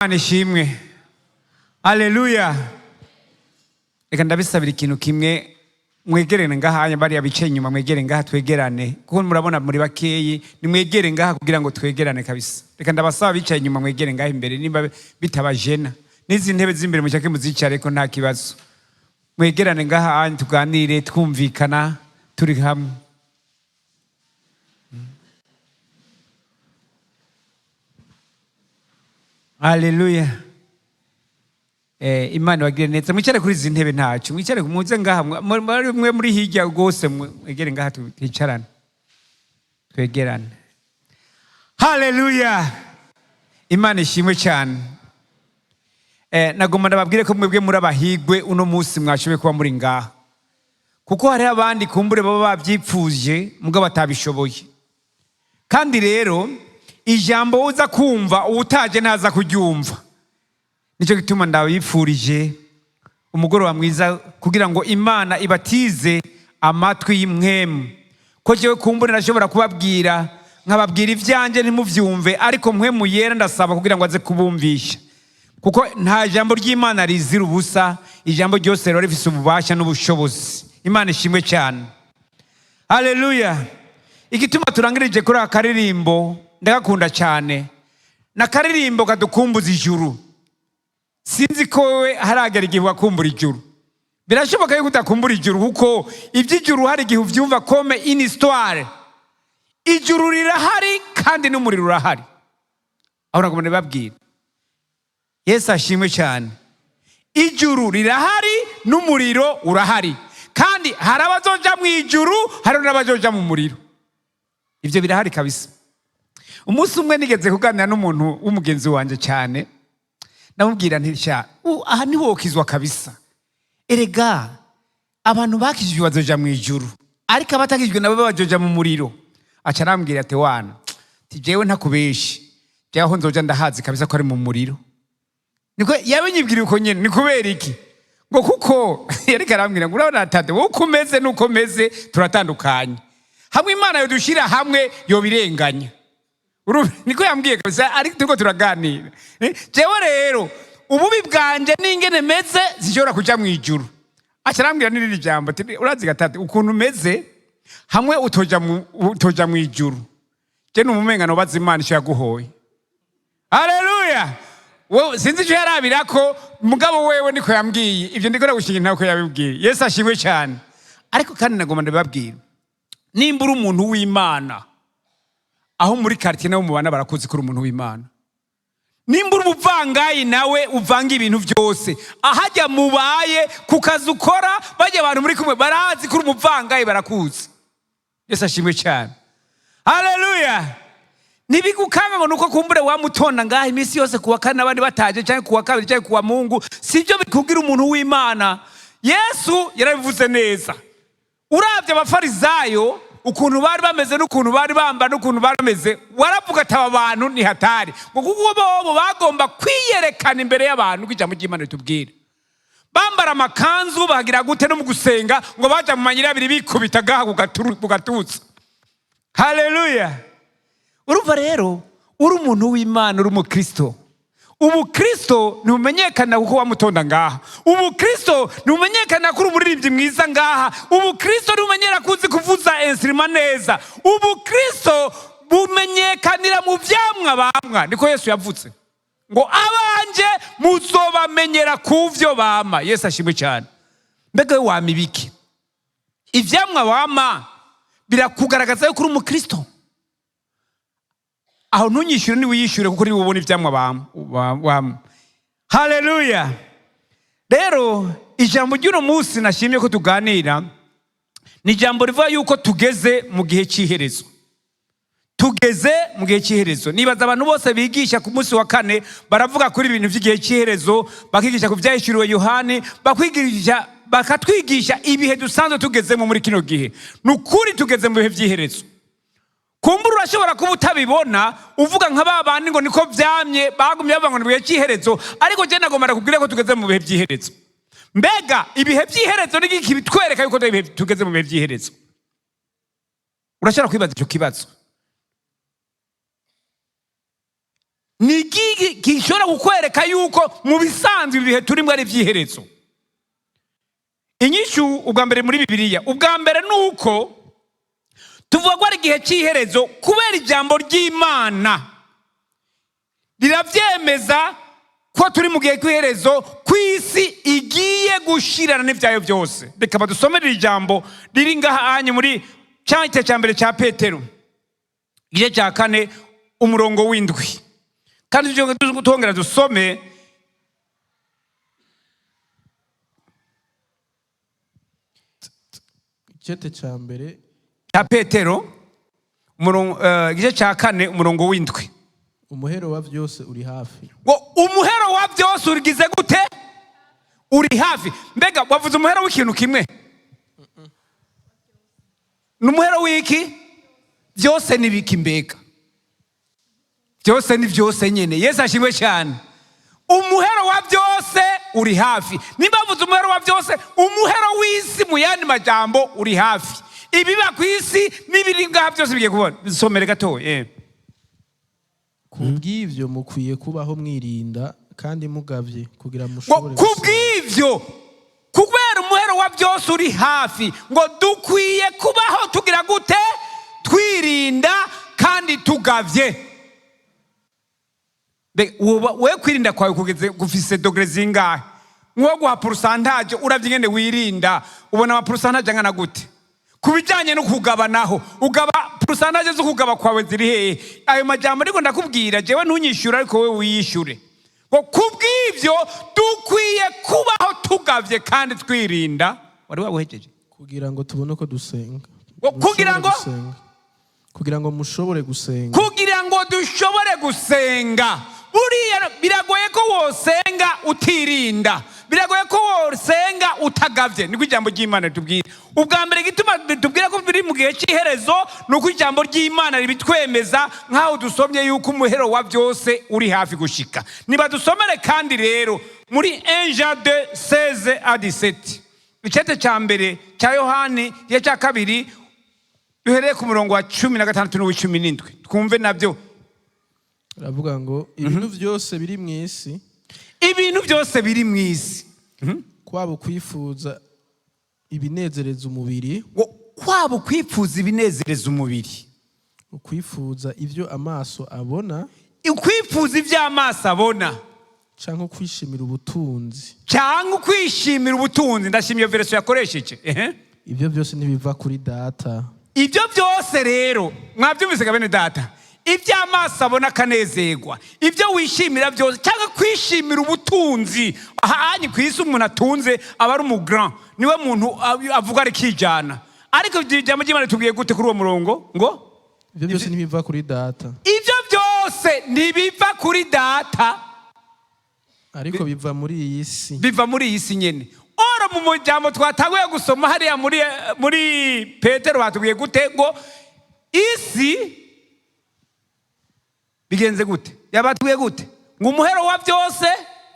Imana ishimwe, aleluya. Reka ndabisabira ikintu kimwe: mwegerane ngaha. Bariya bicaye inyuma, mwegere ngaha twegerane, kuko murabona muri bakeyi. Nimwegere ngaha kugira ngo twegerane kabisa. Reka ndabasaba, bicaye inyuma, mwegere ngaha imbere nimba bitabajena. N'izi ntebe z'imbere mushake muzicare ko nta kibazo. Mwegerane ngaha tuganire twumvikana turi hamwe. Haleluya. Imana ibagire neza. Mwicare kuri izi ntebe, ntacyo. Mwicare, muze ngaha, mwe muri hirya rwose, mwegere ngaha twicarane, twegerane. Haleluya, Imana ishimwe cyane. Nagomba ndababwire ko mwebwe muri abahigwe uno munsi mwashoboye kuba muri ngaha, kuko hariho abandi kumbure baba babyipfuje mugabo batabishoboye. Kandi rero ijambo uza kumva, uwutaje ntaza kuryumva. Nicyo gituma ndabifurije umugoroba mwiza, kugira ngo Imana ibatize amatwi y'impwemu, ko jewe kumbure ndashobora kubabwira, nkababwira ibyanjye ntimubyumve, ariko Mpwemu Yera ndasaba kugira ngo aze kubumvisha, kuko nta jambo ry'Imana rizira ubusa. Ijambo ryose riba rifise ububasha n'ubushobozi. Imana ishimwe cyane, haleluya. Igituma turangirije kuri aka karirimbo, ndagakunda cyane, ni akaririmbo kadukumbuza ijuru. Sinzi ko wowe haragera igihe wakumbura ijuru. Birashoboka yuko udakumbura ijuru, kuko iby'ijuru hari igihe ubyumva comme une histoire. Ijuru rirahari kandi n'umuriro urahari. Aho nagomba ndababwira, Yesu ashimwe cyane. Ijuru rirahari n'umuriro urahari, kandi hari abazoja mu ijuru, hari n'abazoja mu muriro. Ibyo birahari kabisa. Umunsi umwe nigeze kuganira n'umuntu w'umugenzi wanjye cyane, ndamubwira nti: "Sha, aha ntiwokizwa kabisa. Erega abantu bakijijwe bazoja mu ijuru, ariko abatakijwe nabo bazoja mu muriro." Aca arambwira ati: "Wana, ti jewe ntakubeshi, jewe aho nzoja ndahazi kabisa ko ari mu muriro." Niko yabinyibwiriye uko nyene. Ni kubera iki? Ngo kuko yariko arambwira ngo: "Urabona tate, wowe uko umeze n'uko meze turatandukanye. Hamwe Imana yodushira hamwe yobirenganya." Niko yambwiye kabisa, ariko turiko turaganira. Jewe rero ububi bwanje n'ingene meze zishobora kuja mu ijuru. Aca arambwira n'irindi jambo ati: "Urazi gatatu ukuntu umeze, hamwe utoja mu ijuru, je numumenga nobaza Imana ico yaguhoye." Haleluya. Wewe sinzi icyo yarabirako, mugabo wewe niko yambwiye ibyo. Ndiko ndagushinga ntako yabibwiye. Yesu ashimwe cyane. Ariko kandi nagomba ndababwira, nimba uri umuntu w'Imana, aho muri quartier nawe mubana barakuzi ko uri umuntu w'Imana. Nimba uri umuvangayi, nawe uvanga ibintu byose, ahajya mubaye, ku kazi ukora, bajya abantu muri kumwe barazi ko uri umuvangayi, barakuzi. Yesu ashimwe cyane, haleluya. Ntibigukanga ngo nuko kumbure wamutonda ngaha iminsi yose kuwa kane abandi bataje, cyangwa kuwa kabiri, cyangwa kuwa Mungu. Sibyo bikubwira umuntu w'Imana. Yesu yarabivuze neza. Urabye Abafarizayo ukuntu bari bameze n'ukuntu bari bambara n'ukuntu bari bameze, waravuga ati: "Aba bantu ni hatari." Ngo kuko bobo bagomba kwiyerekana imbere y'abantu, ko ijambo ry'Imana ritubwira bambara amakanzu, bagira gute, no mu gusenga ngo baja mu mayira abiri bikubita gaha ku gatutsi. Haleluya. Urumva rero, uri umuntu w'Imana, uri umukristo, ubukristo ntibumenyekana kuko wamutonda ngaha. Ubukristo ntibumenyekana ko uri umuririmbyi mwiza ngaha. Ubukristo ntibumenyera ko uzi kuvuza instrument neza. Ubukristo bumenyekanira mu vyamwa bamwa. Niko Yesu yavuze ngo: "Abanje muzobamenyera ku vyo bama." Yesu ashimwe cyane. Mbega we wama ibiki? Ivyamwa wama birakugaragaza yuko uri umukristo. Aho ntunyishyure, niwiyishyure, kuko niwe ubona ivyamwa wama. Haleluya. Rero ijambo ry'uno munsi nashimye ko tuganira ni ijambo rivuga yuko tugeze mu gihe cy'iherezo. Tugeze mu gihe cy'iherezo. Nibaza abantu bose bigisha ku munsi wa kane baravuga kuri ibintu by'igihe cy'iherezo, bakigisha ku byahishuriwe Yohani, bakwigisha, bakatwigisha ibihe dusanzwe tugezemo muri kino gihe. Ni ukuri tugeze mu bihe by'iherezo. Kumbura urashobora kuba utabibona, uvuga nka ba bandi ngo niko byamye, bagumye bavuga ngo ni mu bihe cy'iherezo. Ariko jye nagomba nakubwira ko tugeze mu bihe by'iherezo. Mbega ibihe by'iherezo ni iki bitwereka yuko tugeze mu bihe by'iherezo? Urashobora kwibaza icyo kibazo. Ni iki gishobora kukwereka yuko mu bisanzwe ibihe turimo ari iby'iherezo? Inyishu ubwa mbere muri Bibiliya, ubwa mbere ni uko tuvuga ko ari igihe cy'iherezo kubera ijambo ry'Imana rirabyemeza ko turi mu gihe cy'iherezo, ku isi igiye gushirana n'ibyayo byose. Reka badusomere ijambo riri ngaha anye muri cya gice cya mbere cya Petero, igice cya 4, umurongo w'7. Kandi tongera dusome Igice cya mbere cya Petero, igice cya 4, umurongo w'7. Umuhero wa byose uri hafi. Ngo umuhero wa byose urigize gute? Uri hafi. Mbega wavuze umuhero w'ikintu kimwe? Ni umuhero w'iki? Byose ni biki mbega? Byose ni byose nyine. Yesu ashimwe cyane. Umuhero wa byose uri hafi. Nimba bavuze umuhero wa byose, umuhero w'isi mu yandi majambo uri hafi. Ibiba ku isi n'ibiri ngaha byose bigiye kubona. Bisomere gatoya. Kubw'ivyo mukwiye kubaho mwirinda kandi mugavye kugira mushobore. Kubw'ivyo, kubera umuhero wa byose uri hafi, ngo dukwiye kubaho tugira gute? Twirinda kandi tugavye. We kwirinda kwawe kugeze gufise degré zingahe? Nko guha pourcentage, uravye ingene wirinda, ubona ama pourcentage angana gute? Ku bijyanye no kugabanaho, ugaba pourcentage zo kugaba kwawe ziri hehe? Ayo majambo ariko ndakubwira jewe, ntunyishyure ariko wowe wiyishyure. Ngo kubw'ivyo dukwiye kubaho tugavye kandi twirinda. Wari wabuhejeje? Kugira ngo tubone uko dusenga. Kugira ngo Kugira ngo mushobore gusenga. Kugira ngo dushobore gusenga. Buriya biragoye ko wosenga utirinda, biragoye ko wosenga utagavye. Niko ijambo ry'Imana ritubwira. Ubwa mbere gituma ritubwira ko biri mu gihe cy'iherezo ni uko ijambo ry'Imana ribitwemeza, nk'aho dusomye yuko umuhero wa byose uri hafi gushika. Niba dusomere kandi rero muri 1 Jean 2 16 à 17, icete cya mbere cya Yohani, igice cya 2, duhereye ku murongo wa 16 n'uw'17, twumve nabyo. Aravuga ngo ibintu byose biri mu isi, Ibintu byose biri mu isi, kwaba ukwifuza ibinezereza umubiri, ngo kwaba ukwifuza ibinezereza umubiri, ukwifuza ibyo amaso abona, ukwifuza ibyo amaso abona, cyangwa kwishimira ubutunzi, cyangwa ukwishimira ubutunzi. Ndashimira iyo version yakoresheje. Ibyo byose ntibiva kuri Data. Ibyo byose rero mwabyumvise bene Data, ibyo amaso abona akanezerwa, ibyo wishimira byose cyangwa kwishimira ubutunzi. Ahanye ku isi umuntu atunze aba ari umugrand, niwe muntu avuga ari kijana. Ariko ijambo ry'Imana ritubwiye gute kuri uwo murongo? Ngo Ibyo byose ntibiva kuri Data, ibyo byose ntibiva kuri Data, ariko biva muri iyi si. Biva muri iyi si nyine. Oro mu mujambo twatanguye gusoma hariya muri Petero batubwiye gute? Ngo isi bigenze gute? Yabatubwiye gute? Ngo umuhero wa byose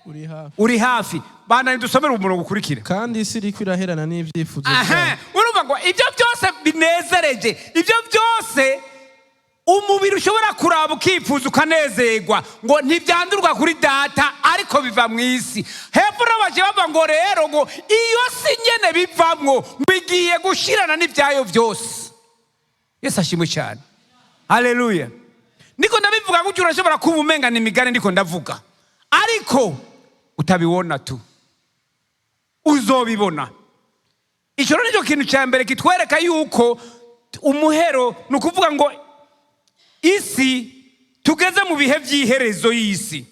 uri hafi. Uri hafi. Bandanye dusomere umurongo ukurikira. Kandi isi iriko iraherana n'ibyifuzo byayo. Urumva ngo ibyo byose binezereje, ibyo byose umubiri ushobora kuraba ukifuza ukanezerwa, ngo ntibyandurwa kuri Data ariko biva mu isi. Hepfo n'abaje bava ngo rero ngo iyo si nyene bivamwo, ngo igiye gushirana n'ibyayo byose. Yesu ashimwe cyane, haleluya. Niko ndabivuga gutyo, urashobora kuba umenga ni imigani ndiko ndavuga, ariko utabibona tu uzobibona. Icyo rero nicyo kintu cya mbere kitwereka yuko umuhero, ni ukuvuga ngo isi tugeze mu bihe by'iherezo y'isi.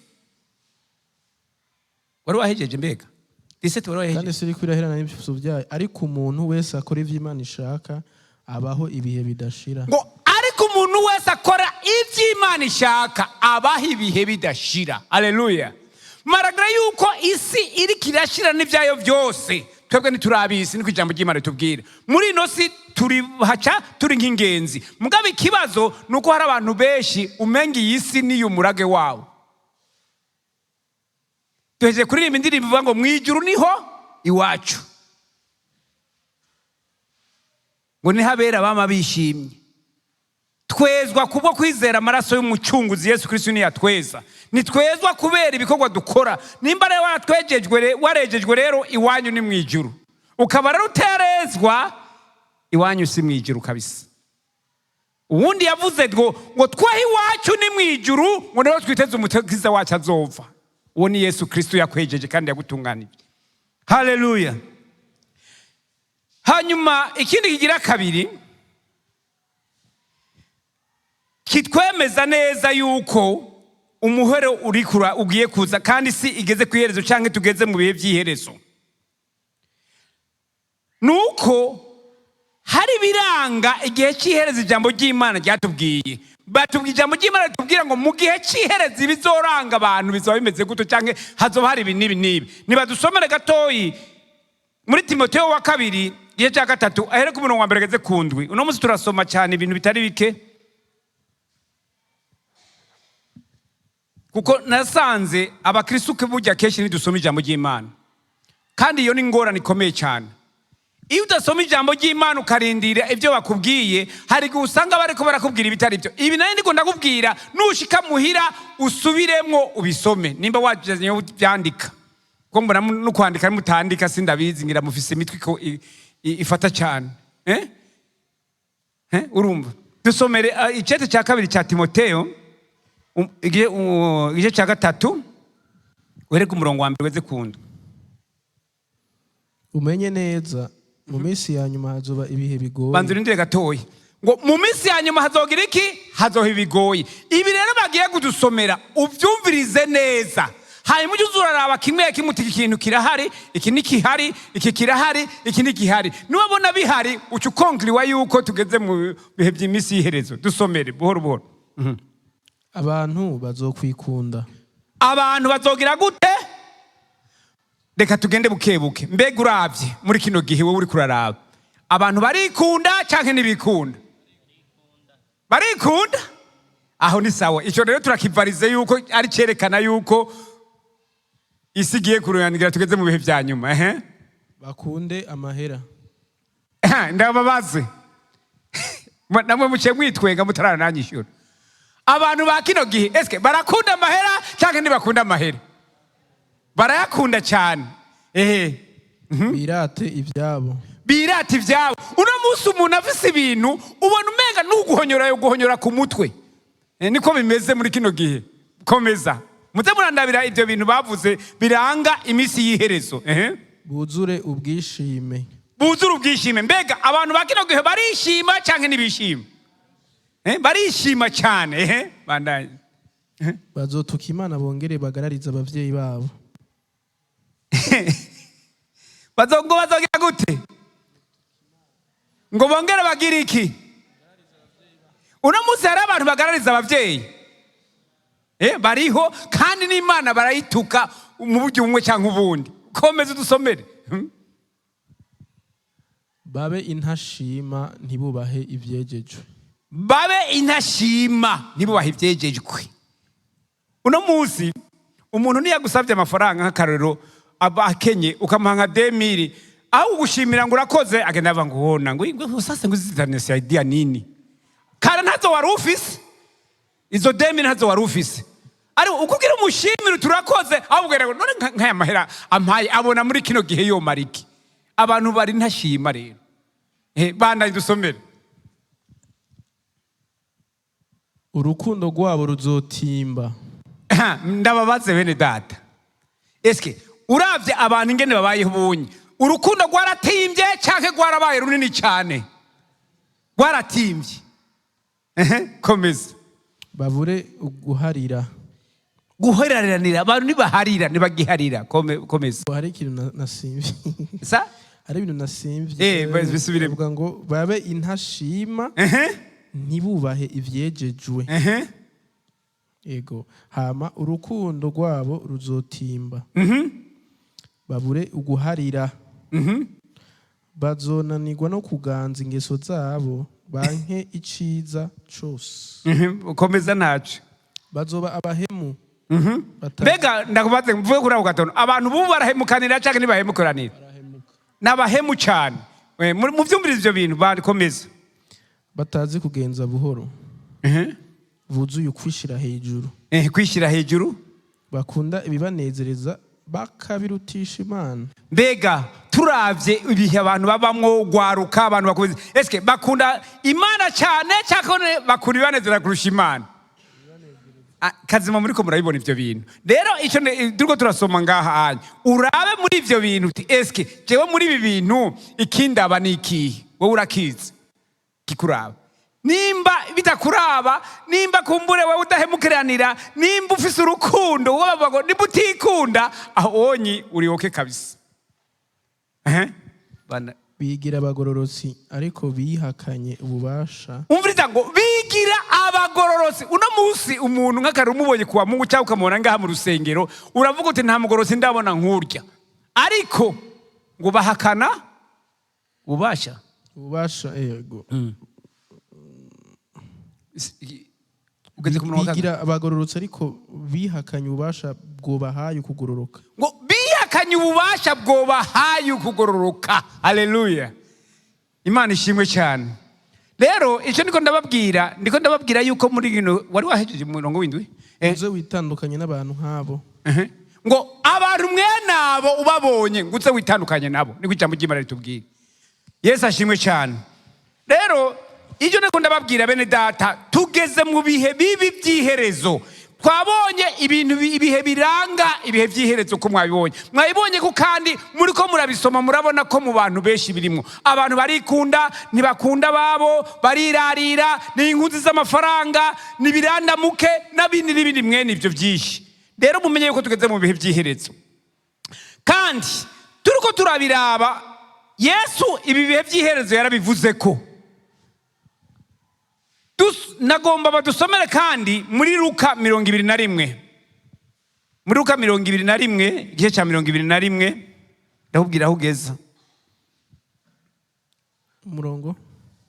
Wari wahejeje mbega? Dix-sept wari wahejeje? Kandi isi iriko iraherana n'ibyifuzo byayo, ariko umuntu wese akora ivyo Imana ishaka abaho ibihe bidashira. Ngo ariko umuntu wese akora ibyo Imana ishaka abaho ibihe bidashira. Aleluya. Malgré yuko isi iriko irashira n'ibyayo byose, twebwe ntiturabisi. Niko ijambo ry'Imana ritubwira. Muri ino si turi haca turi nk'ingenzi. Mugabo ikibazo ni uko hari abantu benshi umenga iyi si niyo umurage wawo. Duhejeje kuririmba indirimbo ivuga ngo mu ijuru niho iwacu, ngo niho abera bama bishimye. Twezwa kubwo kwizera amaraso y'Umucunguzi Yesu Kristo. Niyatweza, nitwezwa kubera ibikorwa dukora. Nimba rero waratwejejwe, warejejwe rero, iwanyu ni mu ijuru. Ukaba rero utarezwa, iwanyu si mu ijuru kabisa. Uwundi yavuze ngo twahe iwacu ni mu ijuru, ngo rero twiteze Umukiza wacu azova. Uwo ni Yesu Kristo yakwejeje kandi yagutunganije. Haleluya! Hanyuma ikindi kigira kabiri kitwemeza neza yuko umuhero urikura ugiye kuza kandi si igeze ku iherezo cyangwa tugeze mu bihe by'iherezo, nuko hari ibiranga igihe cy'iherezo ijambo ry'Imana ryatubwiye. Batubwiye, ijambo ry'Imana ritubwira ngo mu gihe cy'iherezo ibizoranga abantu bizaba bimeze gutyo, cyangwa hazoba hari ibi n'ibi n'ibi. Nibadusomere gatoyi muri Timoteyo wa kabiri, igice cya 3, ahere ku murongo wa 1 ageze ku 7. Uno munsi turasoma cyane ibintu bitari bike, kuko nasanze abakristo burya kenshi ntidusoma ijambo ry'Imana, kandi iyo ni ingorane ikomeye cyane. Iyo udasoma ijambo ry'Imana ukarindira ibyo bakubwiye, hari igihe usanga bariko barakubwira ibitari byo. Ibi nayo ndiko ndakubwira, nushika muhira usubiremwo ubisome, nimba wajanye byandika, kuko mbona no kwandika mutandika, sindabizi, ngira mufise imitwe ko ifata cyane, eh? Eh? Urumva, dusomere icete cya kabiri cya Timoteyo, igice cya 3, uhere ku murongo wa 1 weze kunda. Umenye neza, mu minsi ya nyuma hazoba ibihe bigoye. Banza urindire gatoya. Ngo mu minsi ya nyuma hazogira iki? Hazoha ibigoye. Ibi rero bagiye kudusomera, ubyumvirize neza, hanyuma ujye uza uraraba kimwe kimwe, uti iki kintu kirahari, iki ntikihari, iki kirahari, iki ntikihari. Niwabona bihari, uca ukonkiriwa yuko tugeze mu bihe by'iminsi y'iherezo. Dusomere buhoro buhoro. Abantu bazokwikunda. Abantu bazogira gute? Reka tugende buke buke. Mbega uravye muri kino gihe, wowe uriko uraraba, abantu barikunda canke ntibikunda? Barikunda. Aho ni sawa. Ico rero turakivarize yuko ari cerekana yuko isi igiye kururangira, tugeze mu bihe vya nyuma, ehe. Bakunde amahera. Ndababaze, namwe muciye mwitwenga mutarananyishyura. Abantu ba kino gihe, eske barakunda amahera canke ntibakunda amahera? Barayakunda cyane, ehe. Birate ibyabo. Birata ibyabo. Uno munsi umuntu afise ibintu, ubona umenga n'uguhonyora yo guhonyora ku mutwe. Niko bimeze muri kino gihe. Komeza, muze murandabira ibyo bintu bavuze biranga iminsi y'iherezo, ehe. Buzure ubwishime. Buzure ubwishime. Mbega abantu ba kino gihe barishima cyangwa ntibishima? Barishima cyane, ehe, bandanye. Bazotuka Imana, bongere bagarariza abavyeyi babo. Ngo bazogira gute? Ngo bongere bagire iki? Uno munsi hari abantu bagarariza abavyeyi. Bariho, kandi n'Imana barayituka mu buryo bumwe cyangwa ubundi. Komeza udusomere. Babe intashima, ntibubahe ivyejejwe. Babe intashima, ntibubahe ibyegejwe. Uno munsi umuntu niyagusabye amafaranga, nk'akarorero aba akenye, ukamuha nka 2000, aho ugushimira ngo urakoze, agenda ava ngo wona ngo sasa ngo zitanisaidia nini? Kare ntazo wari ufise, izo 2000 ntazo wari ufise. Ariko uko ugira umushimire turakoze, aho ubwira ngo none nk'aya mahera ampaye abona muri kino gihe yomara iki? Abantu bari ntashima rero. Bandanye dusomere. Urukundo rwabo ruzotimba. Ndababaze bene data, eske uravye abantu ingene babayeho ubunye, urukundo rwaratimbye canke rwarabaye runini cyane? Rwaratimbye. Ehe, komeza. Babure guharira. Guhariranira, abantu ntibaharira, ntibagiharira. Komeza. Hari ikintu nasimvye. Sa? Hari ibintu nasimvye. Bisubiremo. Bavuga ngo babe intashima, ntibubahe ivyejejwe. Ego, hama urukundo rwabo ruzotimba, babure uguharira, bazonanirwa no kuganza ingeso zabo, banke iciza cose. Komeza ntaco. Bazoba abahemu. Mbega ndakubaze, mvuge kuri ako gatono, abantu bubu barahemukanira canke ntibahemukanira? N'abahemu cyane. Muvyumvirize ivyo bintu, bakomeza. Batazi kugenza buhoro. Buzuye ukwishira hejuru. Kwishyira hejuru. Bakunda ibibanezereza bakabirutisha Imana. Mbega turavye ibihe abantu babamwo, gwaruka, abantu bakuze, eske bakunda Imana cyane cyangwa bakunda ibibanezera kurusha Imana? Ah, kazima muriko murabibona ivyo bintu. Rero ico turiko turasoma ngaha anya, urabe muri ivyo bintu uti: "Eske jewe muri ibi bintu ikindaba ni ikihe?" Wowe urakizi kikuraba. Nimba bitakuraba, nimba kumbure wowe udahemukiranira, nimba ufise urukundo, wowe bavuga ngo nimba utikunda, aho onyi uri okay kabisa. Ehe. Bana. Bigira abagororotsi ariko bihakanye ububasha. Umviriza, ngo bigira abagororotsi. Uno munsi umuntu nk'akari umubonye kuwa Mungu cyangwa ukamubona ngaha mu rusengero, uravuga uti: "Nta mugororotsi ndabona nkurya." Ariko ngo bahakana ububasha. Ububasha, yego. Ugeze ku murongo wa kabiri. Bigira abagororotsi ariko bihakanye ububasha bwobahaye ukugororoka. Ngo bihakanye ububasha bwobahaye ukugororoka. Haleluya, Imana ishimwe cyane. Rero icyo ndiko ndababwira yuko muri kino wari wahejeje umurongo w'indwi. Uze witandukanye n'abantu nk'abo. Ehe. Ngo abantu mwene abo ubabonye, ngo uze witandukanye nabo, niko ijambo ry'Imana ritubwira. Yesu ashimwe cyane. Rero ibyo ndiko ndababwira, bene data, tugeze mu bihe bibi by'iherezo. Twabonye ibintu ibihe biranga ibihe by'iherezo, ko mwabibonye ko kandi muri ko murabisoma, murabona ko mu bantu benshi birimo abantu barikunda, ntibakunda ababo, barirarira, ni inkunzi z'amafaranga, ni birandamuke n'abindi n'ibindi mwene ibyo byinshi. Rero mumenye yuko tugeze mu bihe by'iherezo, kandi turiko turabiraba, Yesu ibi bihe by'iherezo yarabivuze ko nagomba badusomere kandi muri Luka 21, muri Luka 21, igice cya 21, ndakubwira aho ugeza. Umurongo?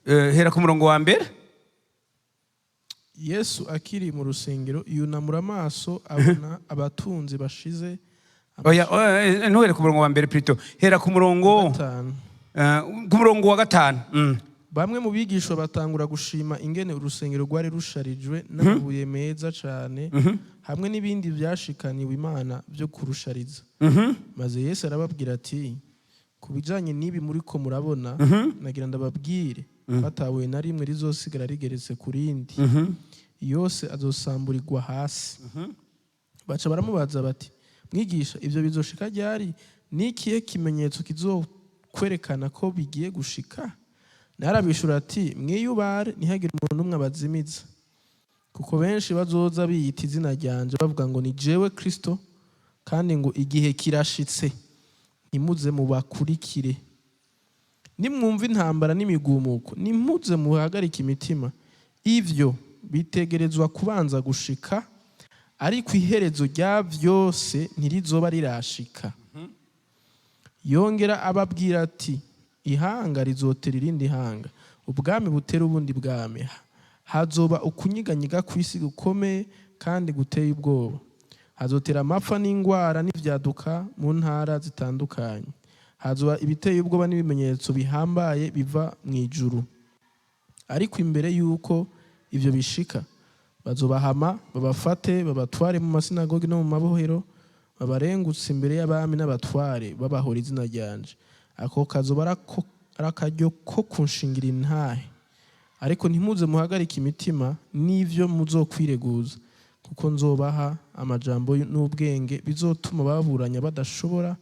Hera ku murongo wa mbere. Yesu akiri mu rusengero yunamura amaso abona abatunzi bashize Oya, oya, ntuhere ku murongo wa mbere, plutôt hera ku murongo 5. Ku murongo wa gatanu. Bamwe mu bigishwa batangura gushima ingene urusengero rwari rusharijwe n'amabuye meza cyane hamwe n'ibindi byashikaniwe Imana byo kurushariza. Maze Yesu arababwira ati: "Ku bijyanye n'ibi muriko murabona, nagira ndababwire ko ata buye na rimwe rizosigara rigeretse ku rindi, yose azosamburirwa hasi." Baca baramubaza bati: "Mwigisha, ibyo bizoshika ryari? Ni ikihe kimenyetso kizokwerekana ko bigiye gushika?" Nawe arabishura ati: "Mwiyubare, ntihagire umuntu n'umwe abazimiza, kuko benshi bazoza biyita izina ryanje bavuga ngo ni jewe Kristo, kandi ngo igihe kirashitse. Ntimuze mubakurikire. Nimwumva intambara n'imigumuko, nimuze muhagarike imitima. Ivyo bitegerezwa kubanza gushika, ariko iherezo rya byose ntirizoba rirashika." Yongera ababwira ati: "Ihanga rizotera irindi hanga, ubwami butera ubundi bwami. Hazoba ukunyiganyiga kw'isi gukomeye kandi guteye ubwoba. Hazotera amapfa n'ingwara n'ivyaduka mu ntara zitandukanye. Hazoba ibiteye ubwoba n'ibimenyetso bihambaye biva mu ijuru. Ariko imbere y'uko ivyo bishika, bazobahama, babafate, babatware mu masinagogi no mu mabohero, babarengutse imbere y'abami n'abatware babahora izina ryanje. Ako kazoba ari akaryo ko kunshingira intahe. Ariko ntimuze muhagarike imitima n'ivyo muzokwireguza, kuko nzobaha amajambo n'ubwenge bizotuma baburanya badashobora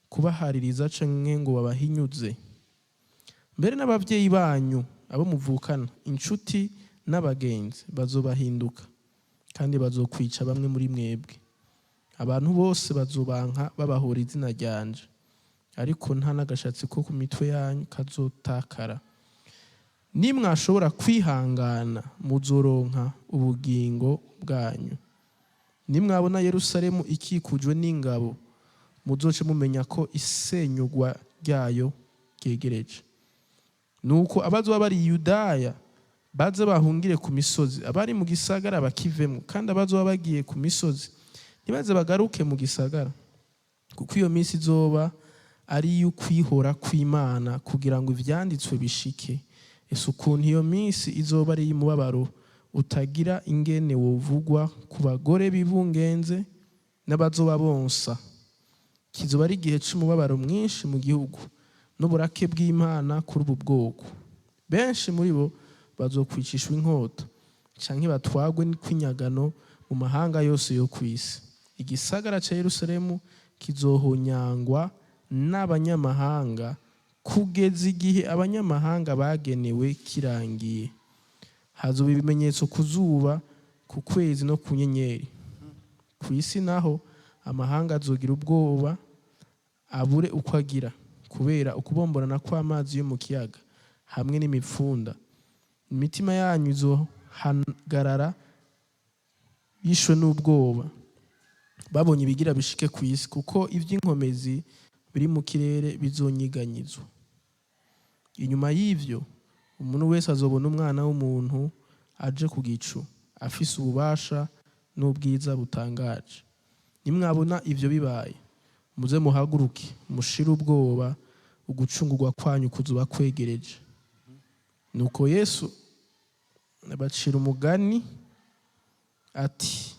kubahaririza canke ngo babahinyuze. Mbere n'abavyeyi banyu, abo muvukana, inshuti n'abagenzi bazobahinduka, kandi bazokwica bamwe muri mwebwe. Abantu bose bazobanka babahora izina ryanje, ariko nta n'agashatsi ko ku mitwe yanyu kazotakara. Nimwashobora kwihangana, muzoronka ubugingo bwanyu. Nimwabona Yerusalemu ikikujwe n'ingabo, muzoce mumenya ko isenyugwa ryayo ryegereje. Nuko abazoba bari i Yudaya baze bahungire ku misozi, abari mu gisagara bakivemo, kandi abazoba bagiye ku misozi ntibaze bagaruke mu gisagara, kuko iyo minsi izoba ari iy'ukwihora kw'Imana kugira ngo ivyanditswe bishike. Ese ukuntu iyo minsi izoba ari iy'umubabaro. utagira ingene wovugwa ku bagore bibungenze n'abazoba bonsa. Kizoba ari igihe c'umubabaro mwinshi mu gihugu n'uburake bw'Imana kuri ubu bwoko. Benshi muri bo bazokwicishwa inkota canke batwagwe kw'inyagano mu mahanga yose yo kw'isi. Igisagara ca Yerusalemu kizohonyangwa n'abanyamahanga kugeza igihe abanyamahanga bagenewe kirangiye. Hazoba ibimenyetso ku zuba, ku kwezi no ku nyenyeri. Ku isi naho amahanga azogira ubwoba, abure uko agira, kubera ukubomborana kw'amazi yo mu kiyaga hamwe n'imipfunda. Imitima yanyu izohagarara yishwe n'ubwoba babonye ibigira bishike ku isi, kuko iby'inkomezi biri mu kirere bizonyiganyizwa. Inyuma y'ivyo, umuntu wese azobona Umwana w'umuntu aje ku gicu, afise ububasha n'ubwiza butangaje. Nimwabona ivyo bibaye, muze muhaguruke mushire ubwoba, ugucungurwa kwanyu kuzoba kwegereje. Nuko Yesu abacira umugani ati: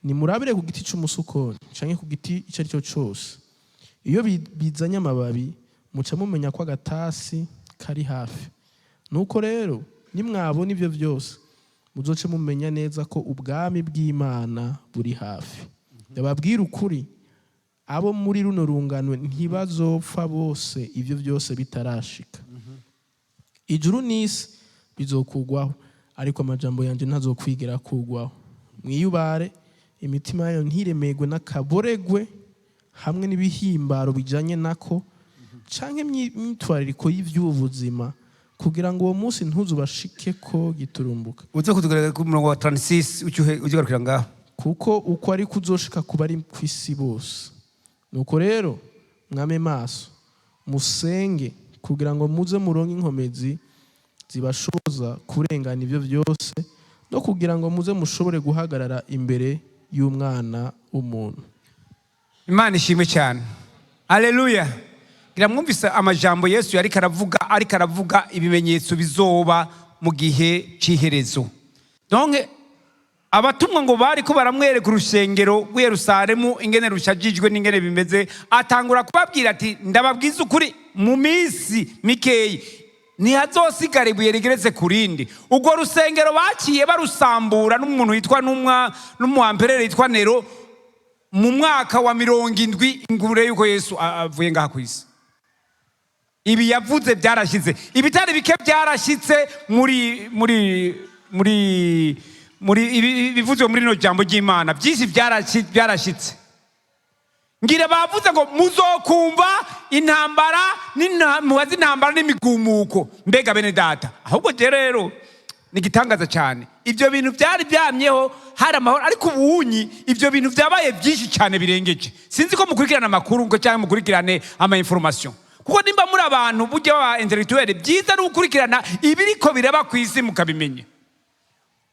"Nimurabire ku giti c'umusukoni canke ku giti icyo ari cyo cose. Iyo bizanye amababi, muca mumenya ko agatasi kari hafi. Nuko rero nimwabona ibyo byose, muzoce mumenya neza ko ubwami bw'Imana buri hafi. Ndababwira ukuri, abo muri runo rungano ntibazopfa bose ibyo byose bitarashika. Ijuru n'isi bizokugwaho, ariko amajambo yanjye ntazokwigera kugwaho. Mwiyubare, imitima yayo ntiremerwe n'akaboregwe hamwe n'ibihimbaro bijanye nako canke imyitwarariko y'ivy'ubu buzima, kugira ngo uwo munsi ntuzubashike ko giturumbuka." Uze kutugaragara ku murongo wa 36, ukigarukira ngaho. Kuko uko ari kuzoshika ku bari ku isi bose. Nuko rero mwame maso, musenge, kugira ngo muze muronke inkomezi zibashoboza kurengana ibyo byose, no kugira ngo muze mushobore guhagarara imbere y'Umwana w'umuntu. Imana ishimwe cyane, aleluya. Ngira mwumvise amajambo Yesu yariko aravuga, ariko aravuga ibimenyetso bizoba mu gihe c'iherezo. Donc abatumwa ngo bariko baramwereka urusengero rw'i Yerusalemu ingene rushajijwe n'ingene bimeze, atangura kubabwira ati: "Ndababwiza ukuri, mu minsi mikeyi ntihazosigara ibuye rigeretse ku rindi." Urwo rusengero baciye barusambura n'umuntu witwa n'umuamperere yitwa Nero mu mwaka wa 70 ingure yuko Yesu avuye ngaha ku isi. Ibi yavuze byarashyize, ibitari bike byarashyitse muri ibi bivuzwe muri rino jambo ry'Imana. Byinshi byarashyitse. Ngira bavuze ngo muzokumva intambara mubaze intambara n'imigumuko. Mbega bene data, ahubwo je rero ni igitangaza cyane. Ibyo bintu byari byamyeho, hari amahoro, ariko ubunyi ibyo bintu byabaye byinshi cyane birengeje. Sinzi ko mukurikirana amakuru ngo cyangwa mukurikirane ama information, kuko nimba muri abantu burya baba intellectuel, byiza ni ugukurikirana ibiriko biraba ku isi mukabimenya.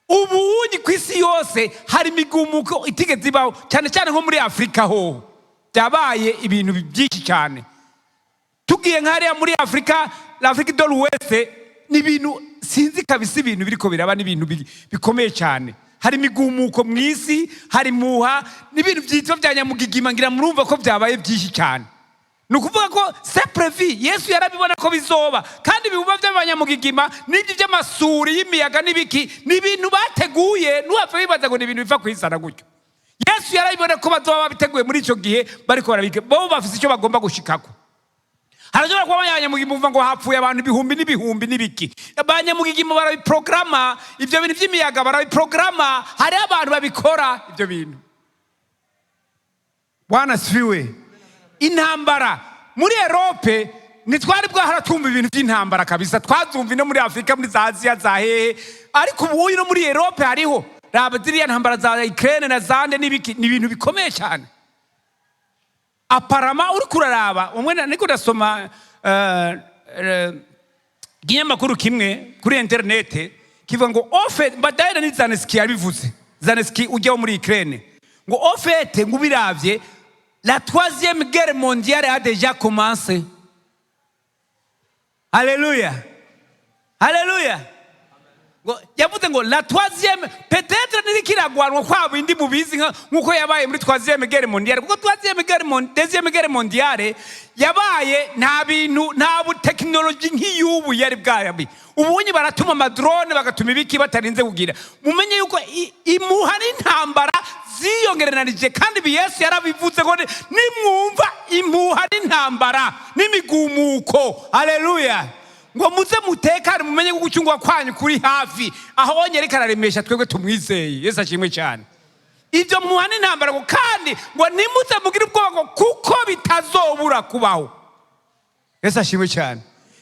Ubunyi ku isi yose hari imigumuko itigeze ibaho, cyane cyane nko muri Afurika hoho byabaye ibintu byinshi cyane. Tugiye nk'hariya muri Afurika, l'Afrique de l'Ouest, ni ibintu sinzi kabisa. Ibintu biriko biraba ni ibintu bikomeye cyane. Hari imigumuko mu isi, hari muha n'ibintu byitwa bya nyamugigima. Ngira murumva ko byabaye byinshi cyane. Ni ukuvuga ko c'est prévu, Yesu yarabibona ko bizoba. Kandi ibibuba by'abanyamugigima n'ibyo by'amasuri y'imiyaga n'ibiki ni ibintu bateguye. Ntuhave wibaza ngo ni ibintu biva kwizana gutyo. Yesu yarabibona ko bazoba babiteguye muri icyo gihe bariko barabika, bo bafise icyo bagomba gushikako. Harashobora kuba abanyamugigima uvuga ngo hapfuye abantu ibihumbi n'ibihumbi n'ibiki. Abanyamugigima barabiprograma, ibyo bintu by'imiyaga barabiprograma, hariho abantu babikora ibyo bintu. Bwana asifiwe. Intambara muri Europe, ntitwari bwahara twumva ibintu by'intambara kabisa. Twazumva no muri Afurika, muri za Aziya, za hehe, ariko ubu no muri Europe hariho. Raba ziriya ntambara za Ukraine na zande n'ibiki, ni ibintu bikomeye cyane. Apparemment uriko uraraba umwe, niko ndasoma ikinyamakuru kimwe kuri interinete kivuga ngo au fait, badayira ni Zelensky yabivuze, Zelensky ujya wo muri Ukraine, ngo au fait, ngo ubiravye, la troisième guerre mondiale a déjà commencé. Haleluya, haleluya. Ngo yavuze ngo la troisième peut-être ntirikiragwanwa kwa bindi mubizi nk'uko yabaye muri troisième guerre mondiale, kuko troisième guerre mondiale, deuxième guerre mondiale yabaye nta bintu, nta tekinoloji nk'iy'ubu yari bwabi. Ubunye baratuma ama drones, bagatuma ibiki batarinze kugira. Mumenye yuko imuha n'intambara ziyongereranije, kandi ibi Yesu yarabivuze ngo nimwumva impuha n'intambara n'imigumuko, haleluya, ngo muze mutekane, mumenye ko gucungwa kwanyu kuri hafi. Aho wonye ariko araremesha twebwe tumwizeye. Yesu ashimwe cyane. Ibyo muha n'intambara, ngo kandi ngo nimuze mugire ubwoba, ngo kuko bitazobura kubaho. Yesu ashimwe cyane.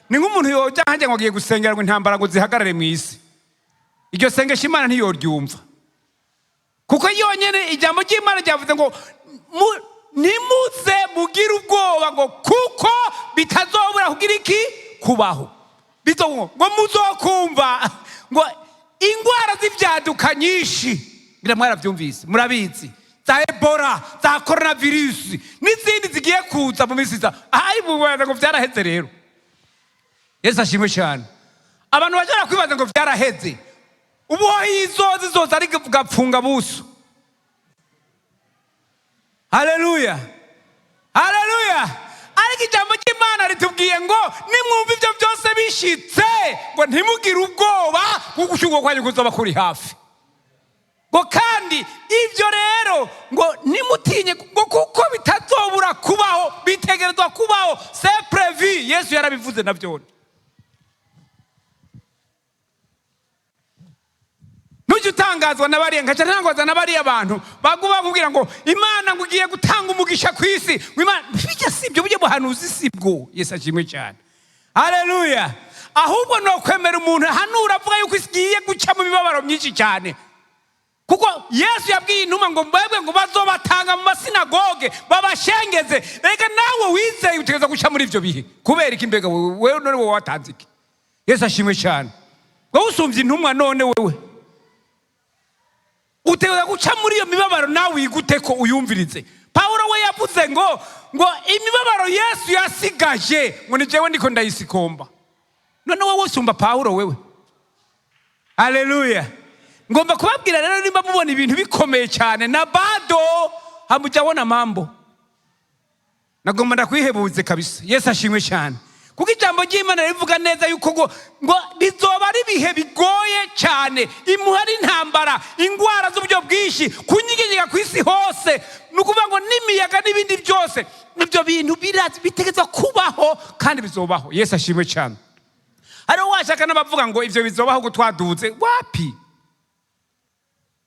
Ni nk'umuntu yoja hanjye ngo agiye gusengera ngo intambara ngo zihagarare mu isi. Iryo sengesho Imana ntiyoryumva, kuko yonyine ijambo ry'Imana ryavuze ngo nimuze mugire ubwoba, ngo kuko bitazobura kugira iki? Kubaho. Ngo muzokumva ngo ingwara z'ibyaduka nyinshi, ngira mwarabyumvise, murabizi, za Ebola, za coronavirus n'izindi zigiye kuza mu minsi iza. Ayi, mubaza ngo byaraheze rero. Yesu ashimwe cyane. Abantu bashobora kwibaza ngo byaraheze, ubu ho izoza izoza ari gapfunga buso. Haleluya, haleluya. Ariko ijambo ry'Imana ritubwiye ngo nimwumva ibyo byose bishitse, ngo ntimugire ubwoba, kuko gucungurwa kwanyu kuzoba kuri hafi. Ngo kandi ibyo rero, ngo nimutinye, ngo kuko bitazobura kubaho, bitegerezwa kubaho, c'est prévu. Yesu yarabivuze navyone. Ntujye utangazwa na bariya, nkaca ntangazwa na bariya bantu baguma bakubwira ngo Imana ngo igiye gutanga umugisha ku isi, ngo Imana bijya. Si ibyo, buryo buhanuzi si bwo. Yesu ashimwe cyane, haleluya. Ahubwo ni ukwemera umuntu ahanura avuga yuko isi igiye guca mu mibabaro myinshi cyane, kuko Yesu yabwiye intumwa ngo mbebwe ngo bazobatanga mu masinagoge babashengeze. Reka nawe wizeye utegereza guca muri ibyo bihe. Kubera iki? Mbega wewe none wowe watanze iki? Yesu ashimwe cyane. Wowe usumbye intumwa? None wewe utegereza guca muri iyo mibabaro, nawe wigute ko uyumvirize. Pawulo we yavuze ngo imibabaro Yesu yasigaje, ngo ni jewe ndiko ndayisikomba. None wowe usumba Pawulo wewe? Haleluya. Ngomba kubabwira rero, nimba mubona ibintu bikomeye cyane, na bado hamujabona mambo, nagomba ndakwihebuze kabisa. Yesu ashimwe cyane, kuko ijambo ry'Imana rivuga neza yuko ngo bizoba ari ibihe bigoye cyane, imuha n'intambara, ingwara z'uburyo bwinshi, kunyiginyiga ku isi hose, ni ukuvuga ngo n'imiyaga n'ibindi byose. Ibyo bintu bitegerezwa kubaho kandi bizobaho. Yesu ashimwe cyane. Hariho washaka n'abavuga ngo ibyo bizobaho ngo twaduze. Wapi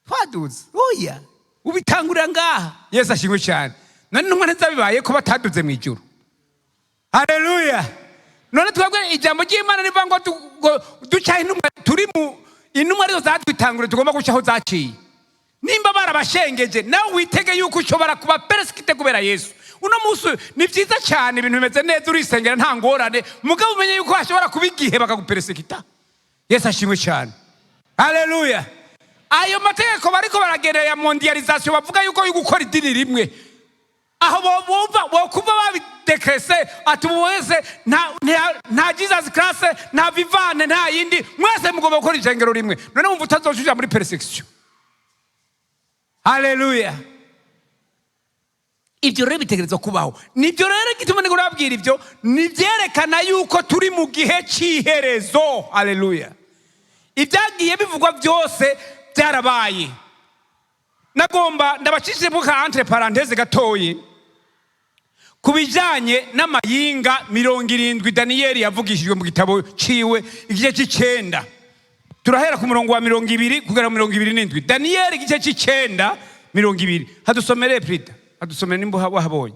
twaduze? Oya, ubitangurira ngaha. Yesu ashimwe cyane. None intumwa ntizabibaye ko bataduze mu ijuru? Haleluya. None twebwe ijambo ry'Imana rivuga ngo ducaho intumwa, turi mu intumwa arizo zatwitanguriye, tugomba guca aho zaciye. Nimba barabashengeje, nawe witege yuko ushobora kuba persécuté kubera Yesu. Uno munsi ni byiza cyane, ibintu bimeze neza, urisengera nta ngorane, mugabo umenye yuko hashobora kuba igihe bakaguperesekita. Yesu ashimwe cyane, haleluya. Ayo mategeko bariko baragerera ya mondialisation, bavuga yuko yo gukora idini rimwe, aho bumva bokumva babidekrese ati ubu wese nta Jesus Christ, nta vivane, nta yindi, mwese mugomba gukora ishengero rimwe. None wumva utazojuja muri persécution? Haleluya. Ibyo rero bitegerezwa kubaho. Nibyo rero igituma ndiko ndababwira ibyo, ni byerekana yuko turi mu gihe cy'iherezo. Haleluya. Ibyagiye bivugwa byose byarabaye. Nagomba ndabacishije ka entre parenthèse gatoyi ku bijyanye n'amayinga 70 Daniyeli yavugishijwe mu gitabo ciwe, igice cy'icenda. Turahera ku murongo wa 20 kugera ku 27. Daniyeli igice cy'icenda, 20. Hadusomere Prida, hadusomere nimba wahabonye.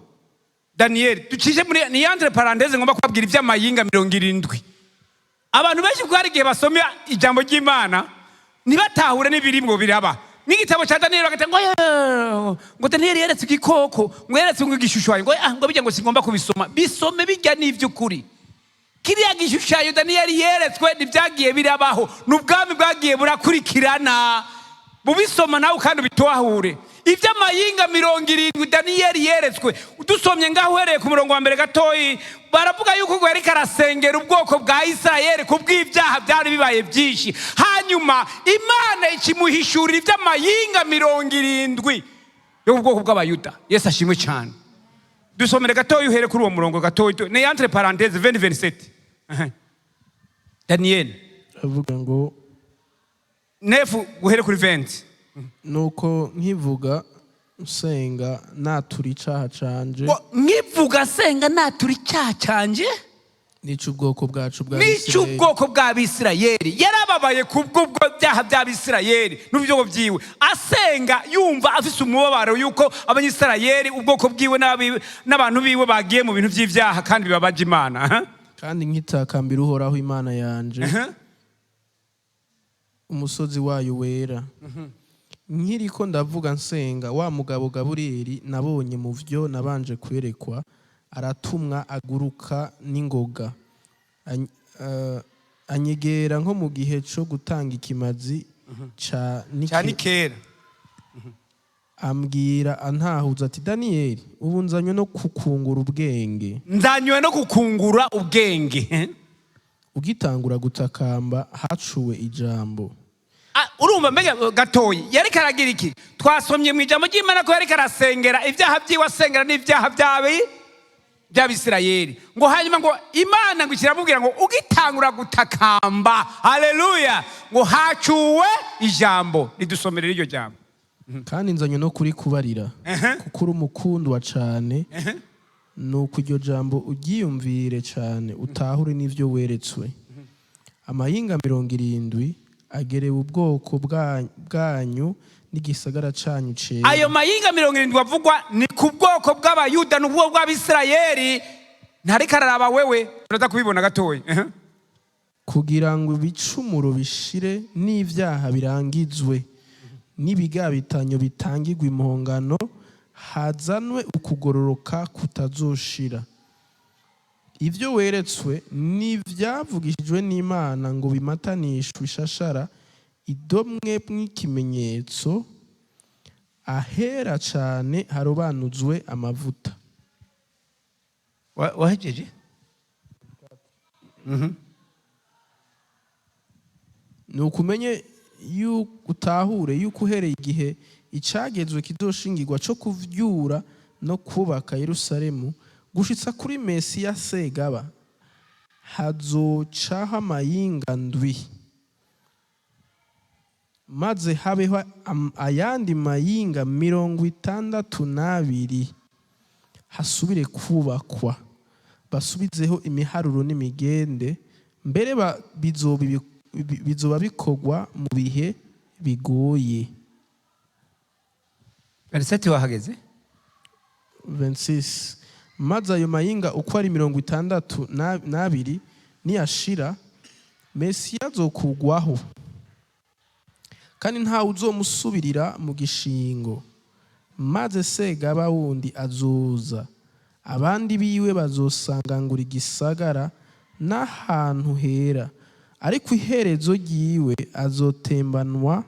Daniyeli, ducishe muri ni entre parenthèse, ngomba kubabwira iby'amayinga 70. Abantu benshi kuko hari igihe basoma ijambo ry'Imana ntibatahure n'ibirimwo biraba n'igitabo cya Daniyeli, bagahita ngo "Yeee, ngo Daniyeli yeretse igikoko, ngo yeretse ngo igishushanyo, ngo ah, ngo bijya, ngo singomba kubisoma." Bisome, bijya n'iby'ukuri. Kiriya gishushanyo Daniyeli yeretswe ntibyagiye birabaho, ni ubwami bwagiye burakurikirana. Bubisoma nawe kandi ubitahure. Iby'amayinga 70 Daniyeli yeretswe, dusomye ngaho uhereye ku murongo wa mbere gatoyi, baravuga yuko ngo yariko arasengera ubwoko bwa Isirayeli ku bw'ibyaha byari bibaye byinshi, hanyuma Imana ikimuhishurira iby'amayinga 70 yo mu bwoko bw'Abayuda. Yesu ashimwe cyane. Dusomere gatoyi, uhere kuri uwo murongo gatoyi, ni entre parenthèse 20 27. Aha. Daniyeli. Avuga ngo: 9 guhere kuri 20. Nuko nkivuga nsenga natura icaha canje Ngo nkivuga senga natura icyaha cyanjye n'ic'ubwoko bwacu bwa Isirayeli. N'icy'ubwoko bw'Abisirayeli. Yarababaye kubw'ubwo byaha by'Abisirayeli n'ubwoko byiwe, asenga yumva afise umubabaro yuko Abanyisirayeli, ubwoko bwiwe n'abantu biwe bagiye mu bintu by'ibyaha kandi bibabaje Imana. Aha. Kandi nkitakambira Uhoraho Imana yanje, Aha. umusozi wayo wera, nkiriko ndavuga nsenga, wa mugabo Gaburiyeli nabonye mu vyo nabanje kwerekwa aratumwa, aguruka n'ingoga. Anyegera nko mu gihe co gutanga ikimazi ca Cyane kera. Ambwira antahuza ati: "Daniyeli, ubu nzanywe no kukungura ubwenge." Nzanywe no kukungura ubwenge. Ugitangura gutakamba hacuwe ijambo. Ah, urumva mbega gatoyi yariko aragira iki? Twasomye mu ijambo ry'Imana ko yariko arasengera ibyaha byiwe, asengera n'ibyaha by'Abisirayeli, ngo hanyuma ngo Imana ngo ikiramubwira ngo ugitangura gutakamba, haleluya, ngo hacuwe ijambo. Ridusomere iryo jambo. Kandi nzanywe no kuri kubarira, kuko uri umukundwa cane. Nuko iryo jambo uryiyumvire cane, utahure n'ivyo weretswe. Amayinga 70 agerewe ubwoko bwanyu n'igisagara canyu cera. Ayo mayinga 70 avugwa ni ku bwoko bw'Abayuda, ni ubwoko bw'Abisirayeli, ntariko araraba wewe, turaza kubibona gatoya. Kugira ngo ibicumuro bishire n'ivyaha birangizwe n'ibigabitanyo bitangirwe impongano, hazanwe ukugororoka kutazoshira. Ibyo weretswe n'ivyavugishijwe n'Imana ngo bimatanishwe ishashara idomwe mw'ikimenyetso ahera cane harobanuzwe amavuta. Wahejeje? Ni ukumenye yuko utahure yuko uhereye igihe icagezwe kizoshingirwa co kuvyura no kubaka Yerusalemu gushitsa kuri Mesiya Segaba hazocaho amayinga ndwi, maze habeho ayandi mayinga 62, hasubire kubakwa, basubizeho imiharuro n'imigende, mbere bizoba bikorwa mu bihe bigoye. 27 wahageze? 26. Maze ayo mayinga uko ari 62 niyashira, Mesiya azokugwaho, kandi ntawe uzomusubirira mu gishingo. Maze Segaba wundi azoza, abandi biwe bazosangangura igisagara n'ahantu hera, ariko iherezo ryiwe azotembanwa